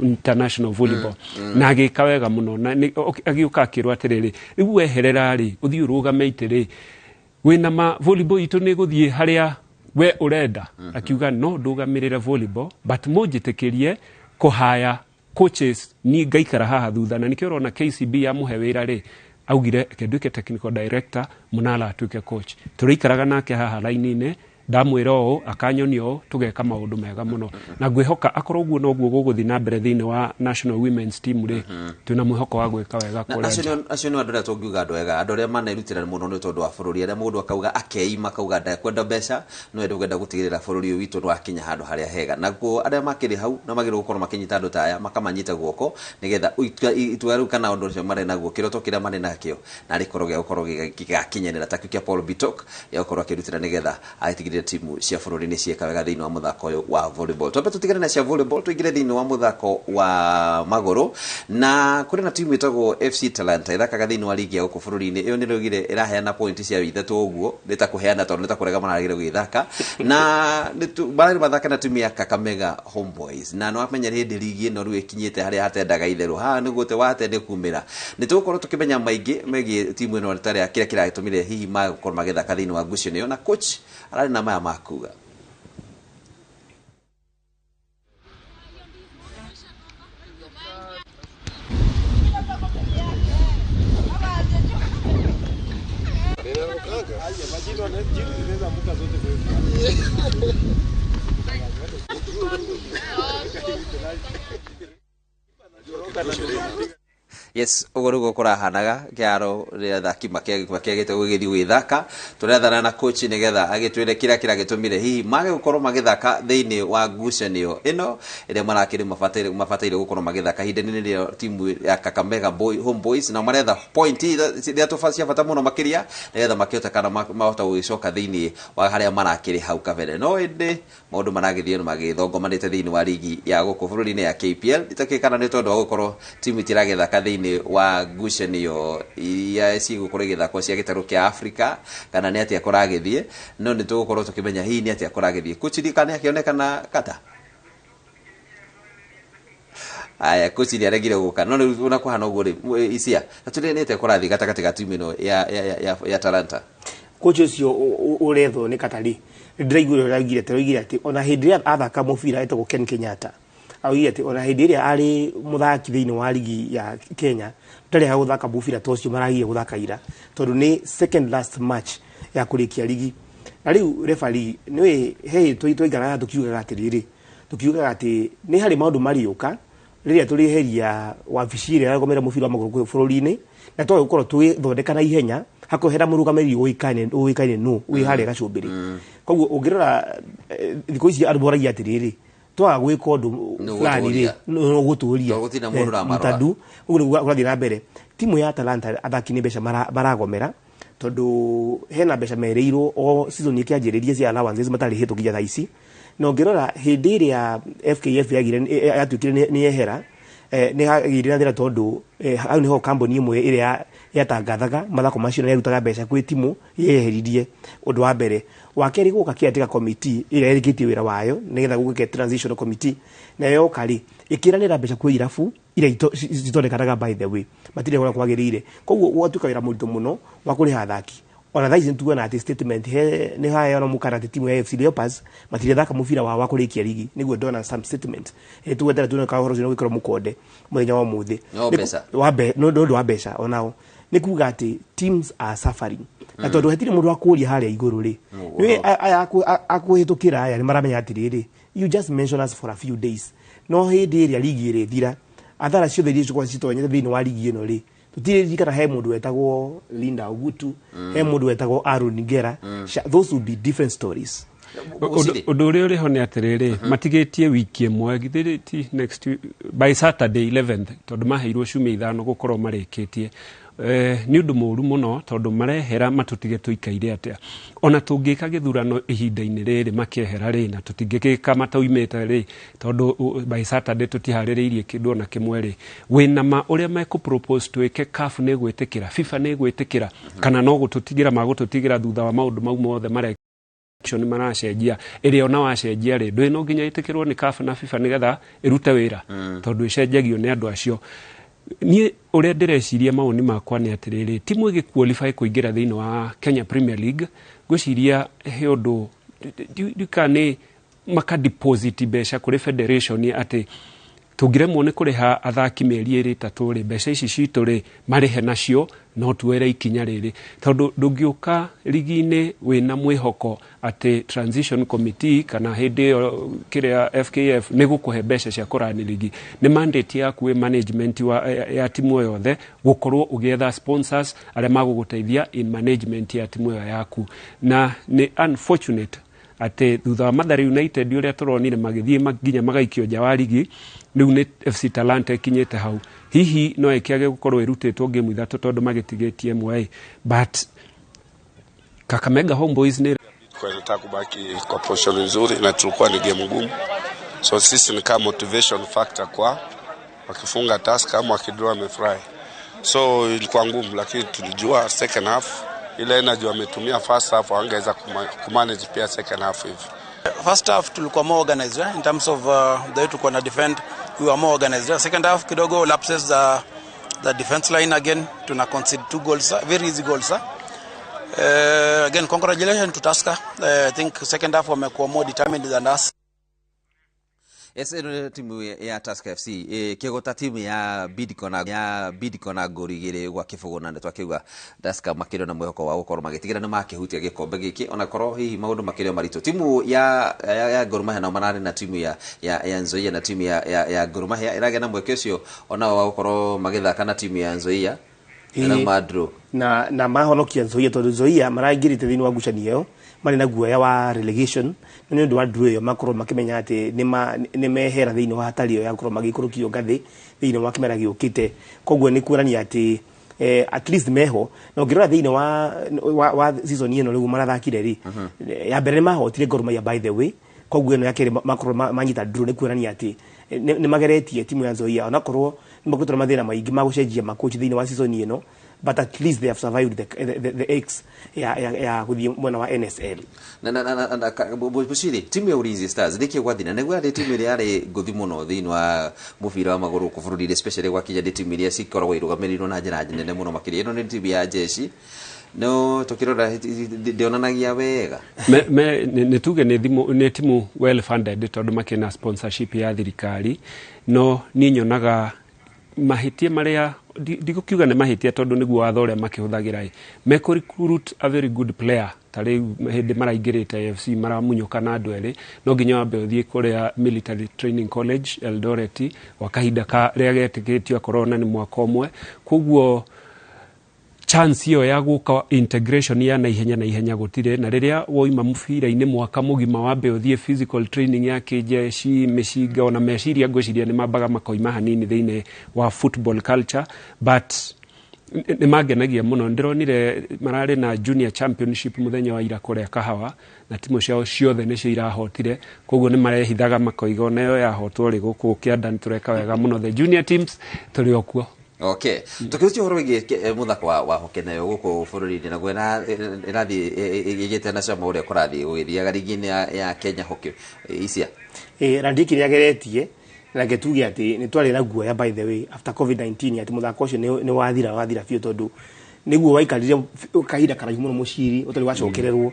C: international volleyball na agĩka wega mũno na agĩũka akĩrwo atĩrĩrĩ rĩu weherera rĩ ũthiĩ ũrũgame itĩ rĩ wĩna ma volleyball itũ nĩ gũthiĩ harĩa we ũrenda. Akiuga no ndũgamĩrĩre volleyball but mũnjĩtĩkĩrie kũhaya coaches ni ngaikara haha thutha na nikĩo ũrona KCB yamũhe wĩra rĩ augire reke nduĩke technical director Munala atuĩke coach. Tũrĩikaraga nake haha raini-inĩ ndamwĩra ũũ akanyonia ũũ tũgeka maũndũ mega mũno na ngwĩhoka akorwo ũguo noguo gũgũthiĩ na mbere thĩinĩ wa national women's team rĩ twĩna mwĩhoko wa gwĩka wega kũrĩa nja.
A: Acio nĩ andũ arĩa tũngiuga andũ ega andũ arĩa manerutĩra mũno nĩ tondũ wa bũrũri arĩa mũndũ akauga akeima akauga ndekwenda mbeca no ende kwenda gũtigĩrĩra bũrũri ũyũ witũ nĩwakinya handũ harĩa hega. Naguo arĩa makĩrĩ hau na magĩrĩirwo gũkorwo makĩnyita andũ ta aya makamanyita guoko nĩgetha itua rĩu kana ũndũ ũcio marĩ naguo kĩroto kĩrĩa marĩ nakĩo na rĩkorwo gĩa gũkorwo gĩgakinyanĩra ta kĩu kĩa Paul Bitok gĩa gũkorwo akĩrutĩra nĩgetha agĩtigĩrĩre timu cia bũrũri nĩ cieka wega thĩinĩ wa mũthako ũyũ wa volleyball. Twambe tũtigane na cia volleyball tũingĩre thĩinĩ wa mũthako wa magũrũ na kũrĩ na timu ĩtagwo FC Talanta ĩthakaga thĩinĩ wa ligi ya gũkũ bũrũri-inĩ ĩyo nĩ rĩugire ĩraheana point cia ithatũ ũguo nĩ ta kũheana tondũ nĩ ta kũrega maragire gũgĩthaka na mararĩ mathaka na timu ya Kakamega Homeboys na nĩwamenya hĩndĩ ligi ĩno rĩu ĩkinyĩte harĩa hatendaga itherũ haha nĩguo te wate nĩ kumĩra. Nĩ tũgũkorwo tũkĩmenya maingĩ megiĩ timu ĩno tarĩa kĩrĩa kĩratũmire hihi magũkorwo magĩthaka thĩinĩ wa ngucanio ĩyo na coach ararĩ na maya makuga. Yes, ũguo nĩguo kũrahanaga kĩaro rĩrĩa athaki makĩagĩte gũgĩthiĩ gwĩthaka tũrethana na coach nĩgetha agĩtwĩre kĩrĩa kĩragĩtũmire hihi mage gũkorwo magĩthaka thĩinĩ wa ngucanio ĩno ĩrĩa marakĩrĩ mabataire gũkorwo magĩthaka ihinda-inĩ rĩrĩa timu ya Kakamega Homeboys na maretha point ithatũ cia bata mũno makĩria nĩgetha makĩhota kana mahota gũgĩcoka thĩinĩ wa harĩa marakĩrĩ hau kabere. No ĩndĩ maũndũ maragĩthiĩ magĩthongomanĩte thĩinĩ wa ligi ya gũkũ bũrũri-inĩ ya KPL itakĩkana nĩ tondũ wa gũkorwo timu itiragĩthaka thĩinĩ thĩinĩ wa ngucanio iria cigũkorwo igĩthakwo cia gĩtarũ kĩa Afrika kana nĩ atĩa kũragĩthiĩ, no nĩ tũgũkorwo tũkĩmenya hihi nĩ atĩa kũragĩthiĩ. Kochi kana akĩonekana kata aya kochi nĩ aregire gũka no rĩu ona kũhana ũguo rĩ isia tũrĩ nĩ atĩa kũrathiĩ gatagatĩ ga timu ĩno ya Talanta.
B: Coach ũcio ũrethwo nĩ Katari ndĩraiguire ũraugire teraugire atĩ ona hĩndĩ ĩrĩa athaka mũbira etagwo Ken Kenyatta augire atĩ ona hĩndĩ ĩrĩa arĩ mũthaki thĩinĩ wa ligi ya Kenya ndarĩ ha gũthaka mũbira ta ũcio maragirie gũthaka ira tondũ nĩ second last match ya kũrĩkia ligi. Na rĩu referee nĩwe he tũikaraga tũkiugaga atĩrĩrĩ, tũkiugaga atĩ nĩ harĩ maũndũ marĩũka rĩrĩa tũrĩeheria wabici ĩrĩa ĩragomera mũbira wa magũrũ bũrũri-inĩ na twage gũkorwo tũgĩthondeka na ihenya hakuhera mũrũgamĩrĩri ũĩkaine nũ wĩ harĩa gacumbĩrĩ. Koguo ũngĩrora thikũ ici andũ moragia atĩrĩrĩ, twaga gwĩka ũndũ fulani rĩ nũ gũtũria mtadu ũguo nĩguo kũrathiĩ na mbere. Timu ya Talanta athaki nĩ mbeca maragomera tondũ hena mbeca merĩirwo o season ĩkĩanjĩrĩria cia allowances matarĩhĩtwo nginya thaa ici. Na ũngĩrora hĩndĩ ĩrĩa FKF yatuĩkire nĩ yehera nĩ hagĩire na thĩna tondũ hau nĩho kambuni ĩmwe ĩrĩa yatangathaga mathako macio na yarutaga mbeca kwĩ timu yeheririe. Ũndũ wa mbere. Wa kerĩ gũka caretaker committee ĩrĩa ĩrĩkĩtie wĩra wayo nĩgetha gũke transitional committee nayo yoka rĩ ĩkĩranĩra mbeca kwĩ irabu iria citonekanaga by the way matirĩ ũrĩa kwagĩrĩire. Koguo gwatuĩka wĩra mũritũ mũno wa kũrĩha athaki. Ona thaa ici nĩtuona atĩ statement he nĩ haheana mũkana atĩ timu ya AFC Leopards matirĩthaka mũbira wao wa kũrĩkia ligi nĩguo ndona some statement tugwetera tuone kana ũhoro ũcio nĩ ũgĩkorwo mũkonde mũthenya wa ũmũthĩ nĩ ũndũ wa mbeca onao nĩ kuga atĩ teams are suffering na tondũ hatirĩ mũndũ wa kũria harĩa igũrũ rĩ nĩ aya akũhĩtũkĩra aya nĩ maramenya atĩrĩrĩ, you just mention us for a few days no hĩndĩ ĩrĩa ligi ĩrĩthira athara ciothe iria cikorwo citonyete thĩinĩ wa ligi ĩno rĩ tũtiririkana he mũndũ wetagwo Linda Ogutu, he mũndũ wetagwo Aaron Ngera. Those would be different stories.
C: Ũndũ ũrĩa ũrĩ ho nĩ atĩrĩrĩ, matigĩtie wiki ĩmwe githĩ ti next by Saturday 11th tondũ maheirwo ciumia 5 gũkorwo marĩkĩtie. Nĩ ũndũ mũũru mũno tondũ marehera matũtige tũikaire atĩa. Ona tũngĩka gĩthurano ihinda-inĩ rĩrĩ makĩehera rĩ na tũtingĩgĩka mataumĩte rĩ tondũ by Saturday tũtiharĩrĩirie kĩndũ ona kĩmwe rĩ wĩna ma ũrĩa mekũ propose twĩke CAF nĩ gwĩtĩkĩra, FIFA nĩ gwĩtĩkĩra kana no gũtũtigĩra magũtũtigĩra thutha wa maũndũ mau mothe mareka nĩ maracenjia ĩrĩa ona wacenjia rĩ ndũĩ no nginya ĩtĩkĩrwo nĩ CAF na FIFA nĩgetha ĩrute wĩra tondũ ĩcenjagio nĩ andũ acio. Niĩ ũrĩa ndĩreciria mawoni makwa nĩ atĩrĩrĩ, timu ĩgĩqualify kũingĩra thĩinĩ wa Kenya Premier League ngwĩciria he ũndũ ndika nĩ maka deposit mbeca kũrĩ federation atĩ tũngĩremwo nĩ kũrĩha athaki mĩeri ĩrĩ ĩtatũ rĩ mbeca ici citũ rĩ marĩhe nacio no tuere ikinya rĩrĩ tondũ ndũngĩũka ligi-inĩ wĩna mwĩhoko atĩ transition committee kana hĩndĩ ĩyo kĩrĩa FKF nĩ gũkũhe mbeca cia kũrani ligi. Nĩ mandate yaku wĩ management ya timu yothe gũkorwo ũgĩetha sponsors arĩa magũgũteithia in management ya timu ĩyo yaku. Na nĩ unfortunate atĩ thutha wa Mathare United ũrĩa tũronire magĩthiĩ nginya magaikio nja wa ligi rĩu nĩ FC Talanta ĩkinyĩte hau. Hihi no ĩkĩage gũkorwo ĩrutĩtwo game 3 tondũ magĩtigĩtie ĩmwe, but Kakamega Homeboys nĩ
E: kwa kubaki kwa position nzuri na tulikuwa ni game ngumu, so sisi ni kama motivation factor kwa wakifunga task kama wakidraw wamefurahi, so ilikuwa ngumu, lakini tulijua second half ile energy wametumia first half wangeweza kumanage pia second half hivi.
H: First half tulikuwa more organized in terms of the way tulikuwa na defend, we were more organized. Second half kidogo lapses the defense line again, tuna concede 2 goals, very easy goals. Again, congratulations to Tusker. I think second half wamekuwa more determined than us.
A: Ese timu ya Tusker FC kĩgũta timu ya Bidco na ngori 2 gwa 0 na twakiuga Tusker makĩrĩ na mwĩhoko wa gũkorwo magĩtigĩra nĩ makĩhutia gĩkombe gĩkĩ onakorwo hihi maũndũ makĩrĩ maritũ. Timu ya Gor Mahia nao mararĩ na timu ya Nzoia na timu ya Gor Mahia ĩragĩa na mweke ũcio onao wa gũkorwo magĩthaka na timu ya Nzoia na Madro
B: na mahonokia Nzoia tondũ Nzoia maraingĩrĩte thĩinĩ wa ngucanio ĩyo marĩ na guoya wa relegation na nĩ ũndũ wa draw ĩyo makorwo makĩmenya atĩ nĩ mehera thĩinĩ wa hatari ĩyo ya gũkorwo magĩikũrũkio ngathĩ thĩinĩ wa kĩmera gĩũkĩte. Koguo nĩ kuonania atĩ at least meho na ũngĩrora thĩinĩ wa season ĩno rĩu marathakire rĩ ya mbere nĩ mahotire Gor Mahia by the way, koguo ĩno ya kerĩ makorwo manyita draw nĩ kuonania atĩ nĩ mageretie timu ya Nzoia onakorwo Nĩ makoretwo na mathĩna maingĩ ma gũcenjia makochi thĩinĩ wa season ĩno, but at least they have survived the X ya gũthiĩ mwena wa NSL.
A: Na Bushiri, timu ya Ulinzi Stars nĩkĩ gwathina nĩguo yarĩ timu ĩrĩa yarĩ ngũthi mũno thĩinĩ wa mũbira wa magũrũ gũkũ bũrũri-inĩ, especially gwakinya nĩ timu iria cikoragwo irũgamĩrĩirwo na njĩra nene mũno makĩria. Ĩno nĩ timu ya jeshi, no tukirora ndionanagia wega.
C: Nĩ tuge nĩ timu well funded tondũ makĩna sponsorship ya thirikari, no niĩ nyonaga mahĩtia marĩa ndigũkiuga nĩ mahĩtia tondũ nĩguo watho ũrĩa makĩhũthagĩra ĩ mekũ recruit a very good player. Ta rĩu hĩndĩ maraingĩrĩte AFC maramunyũka na andũ erĩ, no nginya wambe ũthiĩ kũrĩa Military Training College Eldoret gwa kahinda karĩa getĩkĩtio akorwo na nĩ mwaka ũmwe. Koguo chance ĩyo ya gũka integration ya naihenya naihenya gũtirĩ, na rĩrĩa woima mũbira-inĩ mwaka mũgima wambe ũthiĩ physical training ya kĩjeshi, mĩcinga, ona meciria ngwĩciria nĩ mambaga makoima hanini thĩinĩ wa football culture. But nĩ mangenagia mũno, ndĩronire mararĩ na junior championship mũthenya wa ira kũrĩa Kahawa, na timu ciao ciothe nĩcio irahotire, koguo nĩ marehithaga makoiga ona ĩyo yahotwo rĩ gũkũ kĩanda nĩ tũreka wega mũno, the junior teams tũrĩ o kuo.
A: Okay, tukiucia ũhoro wĩgiĩ mũthako wa hockey nayo gũkũ bũrũri-inĩ, naguo ĩrathiĩ ĩgĩte na cama ũrĩa kũrathiĩ gũgĩthiaga rigi-inĩ ya Kenya Hockey icia.
B: Randiki nĩ ageretie, na reke tuge atĩ nĩ twarĩ na guoya by the way after COVID-19 atĩ mũthako ũcio nĩ wathira biũ, tondũ nĩguo waikarire kahinda karaihu mũno mũciri ũtarĩ wacokererwo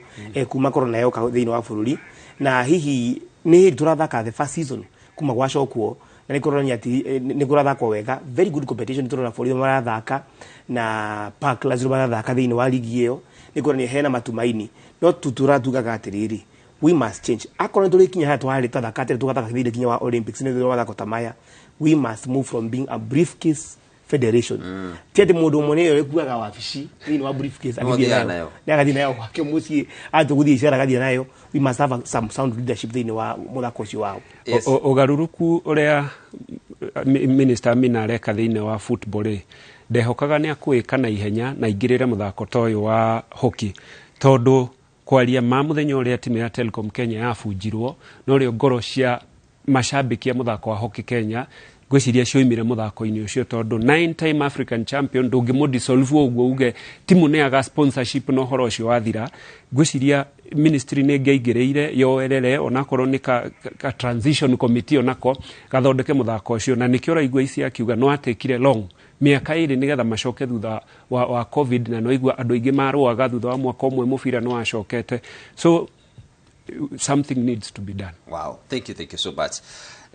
B: kuma corona yoka thĩinĩ wa bũrũri, na hihi nĩ hĩndĩ tũrathaka the first season kuma gwacokwo, na nĩ kũronania atĩ nĩ kũrathakwo wega, very good competition. Tũrona bũrũri marathaka na Park Lazaro marathaka thĩinĩ wa ligi ĩyo, nĩ kũronania hena matumaini, no tũratugaga atĩrĩrĩ, we must change. Akorwo nĩ tũrĩkinya harĩa twarĩ twathaka atĩrĩ tũgathaka thĩinĩ kinya wa Olympics nĩ wa mathako ta maya, we must move from being a briefcase federation. Ti atĩ mũndũ ũmwe nĩwe ũkuaga wabici thĩinĩ wa briefcase agĩthiĩ nayo, nĩ agathiĩ nayo gwake mũciĩ, atĩ gũthiĩ icera agathiĩ nayo. We must have some sound leadership thĩinĩ wa mũthako ũcio wao.
C: Ũgarũrũku ũrĩa Minister Amina areka thĩinĩ wa football rĩ, ndehokaga nĩ akũĩka na ihenya na aingĩrĩre mũthako ta ũyũ wa hockey, tondũ kwaria ma mũthenya ũrĩa timu ya Telcom Kenya yabunjirwo norĩo ngoro cia mashabiki a mũthako wa hockey Kenya ngwĩciria cioimire mũthako-inĩ ũcio, tondũ 9 time African champion ndũngĩmũ-dissolve ũguo uge timu nĩ yaga sponsorship na ũhoro ũcio wathira. Ngwĩciria ministry nĩ ĩngĩaingĩrĩire yoerere onakorwo nĩ ka transition committee onako gathondeke mũthako ũcio, na nĩkĩo ũraigua ici akiuga no atekire long mĩaka ĩrĩ nĩgetha macoke thutha wa COVID, na noigua andũ aingĩ marũaga thutha wa mwaka ũmwe mũbira nĩ wacokete, so something needs to be done.
A: Wow, thank you so much.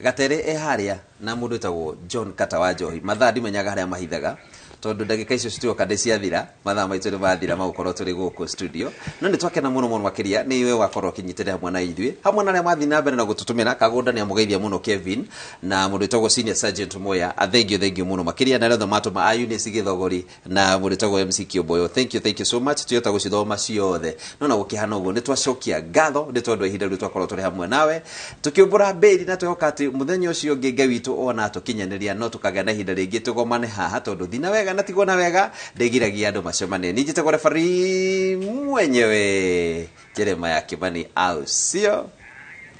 A: Gatere e haria na mũndũ wĩtagwo John Kata wa Njohi, mathaa ndimenyaga harĩa mahithaga tondũ ndagĩka icio citioka ndĩ ciathira, mathaa maitũ nĩ mathira magũkorwo tũrĩ gũkũ studio, no nĩ twakena mũno mũno makĩria nĩ iwe wakorwo ũkĩnyitĩrĩra hamwe na ithuĩ, hamwe na arĩa mathiĩ na mbere na gũtũtũmĩra. Kagũnda nĩ amũgeithia mũno Kevin na mũndũ wĩtagwo Senior Sergeant Moya, thank you mũno makĩria, na arĩa othe matũma a Eunice Gĩthogori na mũndũ wĩtagwo MC Kĩũmboyo, thank you so much. Tuyota gũcithoma ciothe, no na gũkĩhana ũguo nĩ twacokia ngatho nĩ tondũ ihinda rĩu twakorwo tũrĩ hamwe nawe tũkĩũmbũra mbĩri, na twehoka atĩ mũthenya ũcio ũngĩ Ngai witũ ona tũkinyanĩria no tũkagĩa na ihinda rĩngĩ tũgomane haha, tondũ thina wega na tigwo na wega ndĩgiragia andũ macemanie. Niĩ njĩtagwo referee mwenyewe Jeremiah Kimani, au sio?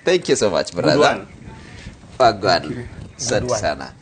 A: Thank you so much brother. Wagwan. Asante sana.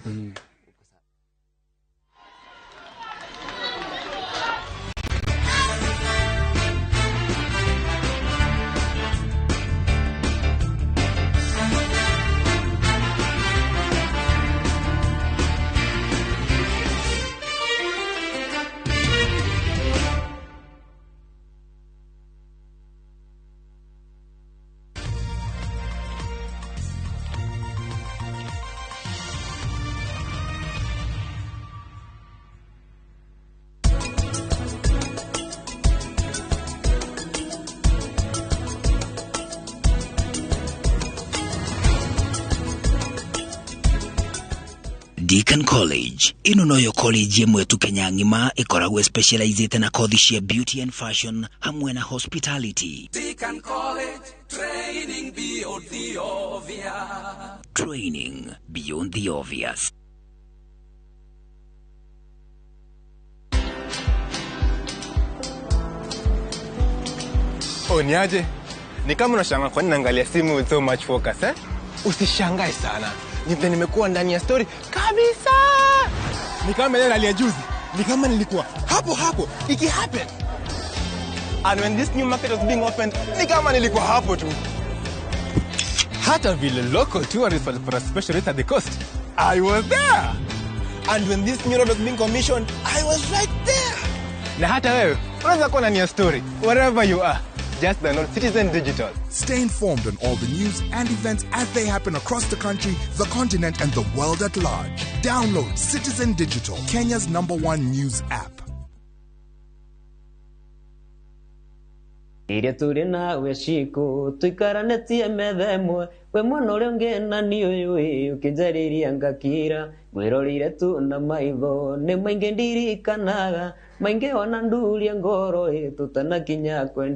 T: Deacon College ino noyo college ĩmwe tu Kenya ng'ima ĩkoragwo specialized na kothi cia beauty and fashion hamwe na hospitality.
I: Deacon College, training beyond the obvious.
T: Training beyond the obvious.
J: Oh, niaje? Ni kama unashangaa kwa nini naangalia simu with so much focus, eh? Usishangae sana. Ni vile nimekuwa ndani ya story kabisa. Ni kama ile rally ya juzi, ni kama nilikuwa hapo hapo iki happen. And when this new market was being opened, ni kama nilikuwa hapo tu. Hata vile local tourists walipata special rate at the coast, I was there. And when this new road was being commissioned, I was right there. Na hata wewe unaweza kuwa na nia story wherever you are. Just download Citizen Digital.
Y: Stay informed on all the news and events as they happen across the country, the continent, and the world at large. Download Citizen Digital, Kenya's #1 news app.
D: Iria tũrĩ nawe ciku tũikaranĩtie metha ĩmwe we mwana ũrĩa ũngĩ na niĩ ũyũ ĩ ũkĩnjarĩria ngakira ngwĩroreire tu na maitho nĩ maingĩ ndirikanaga maingĩ ona ndurie ngoro ĩ tũtanakinya kwenda.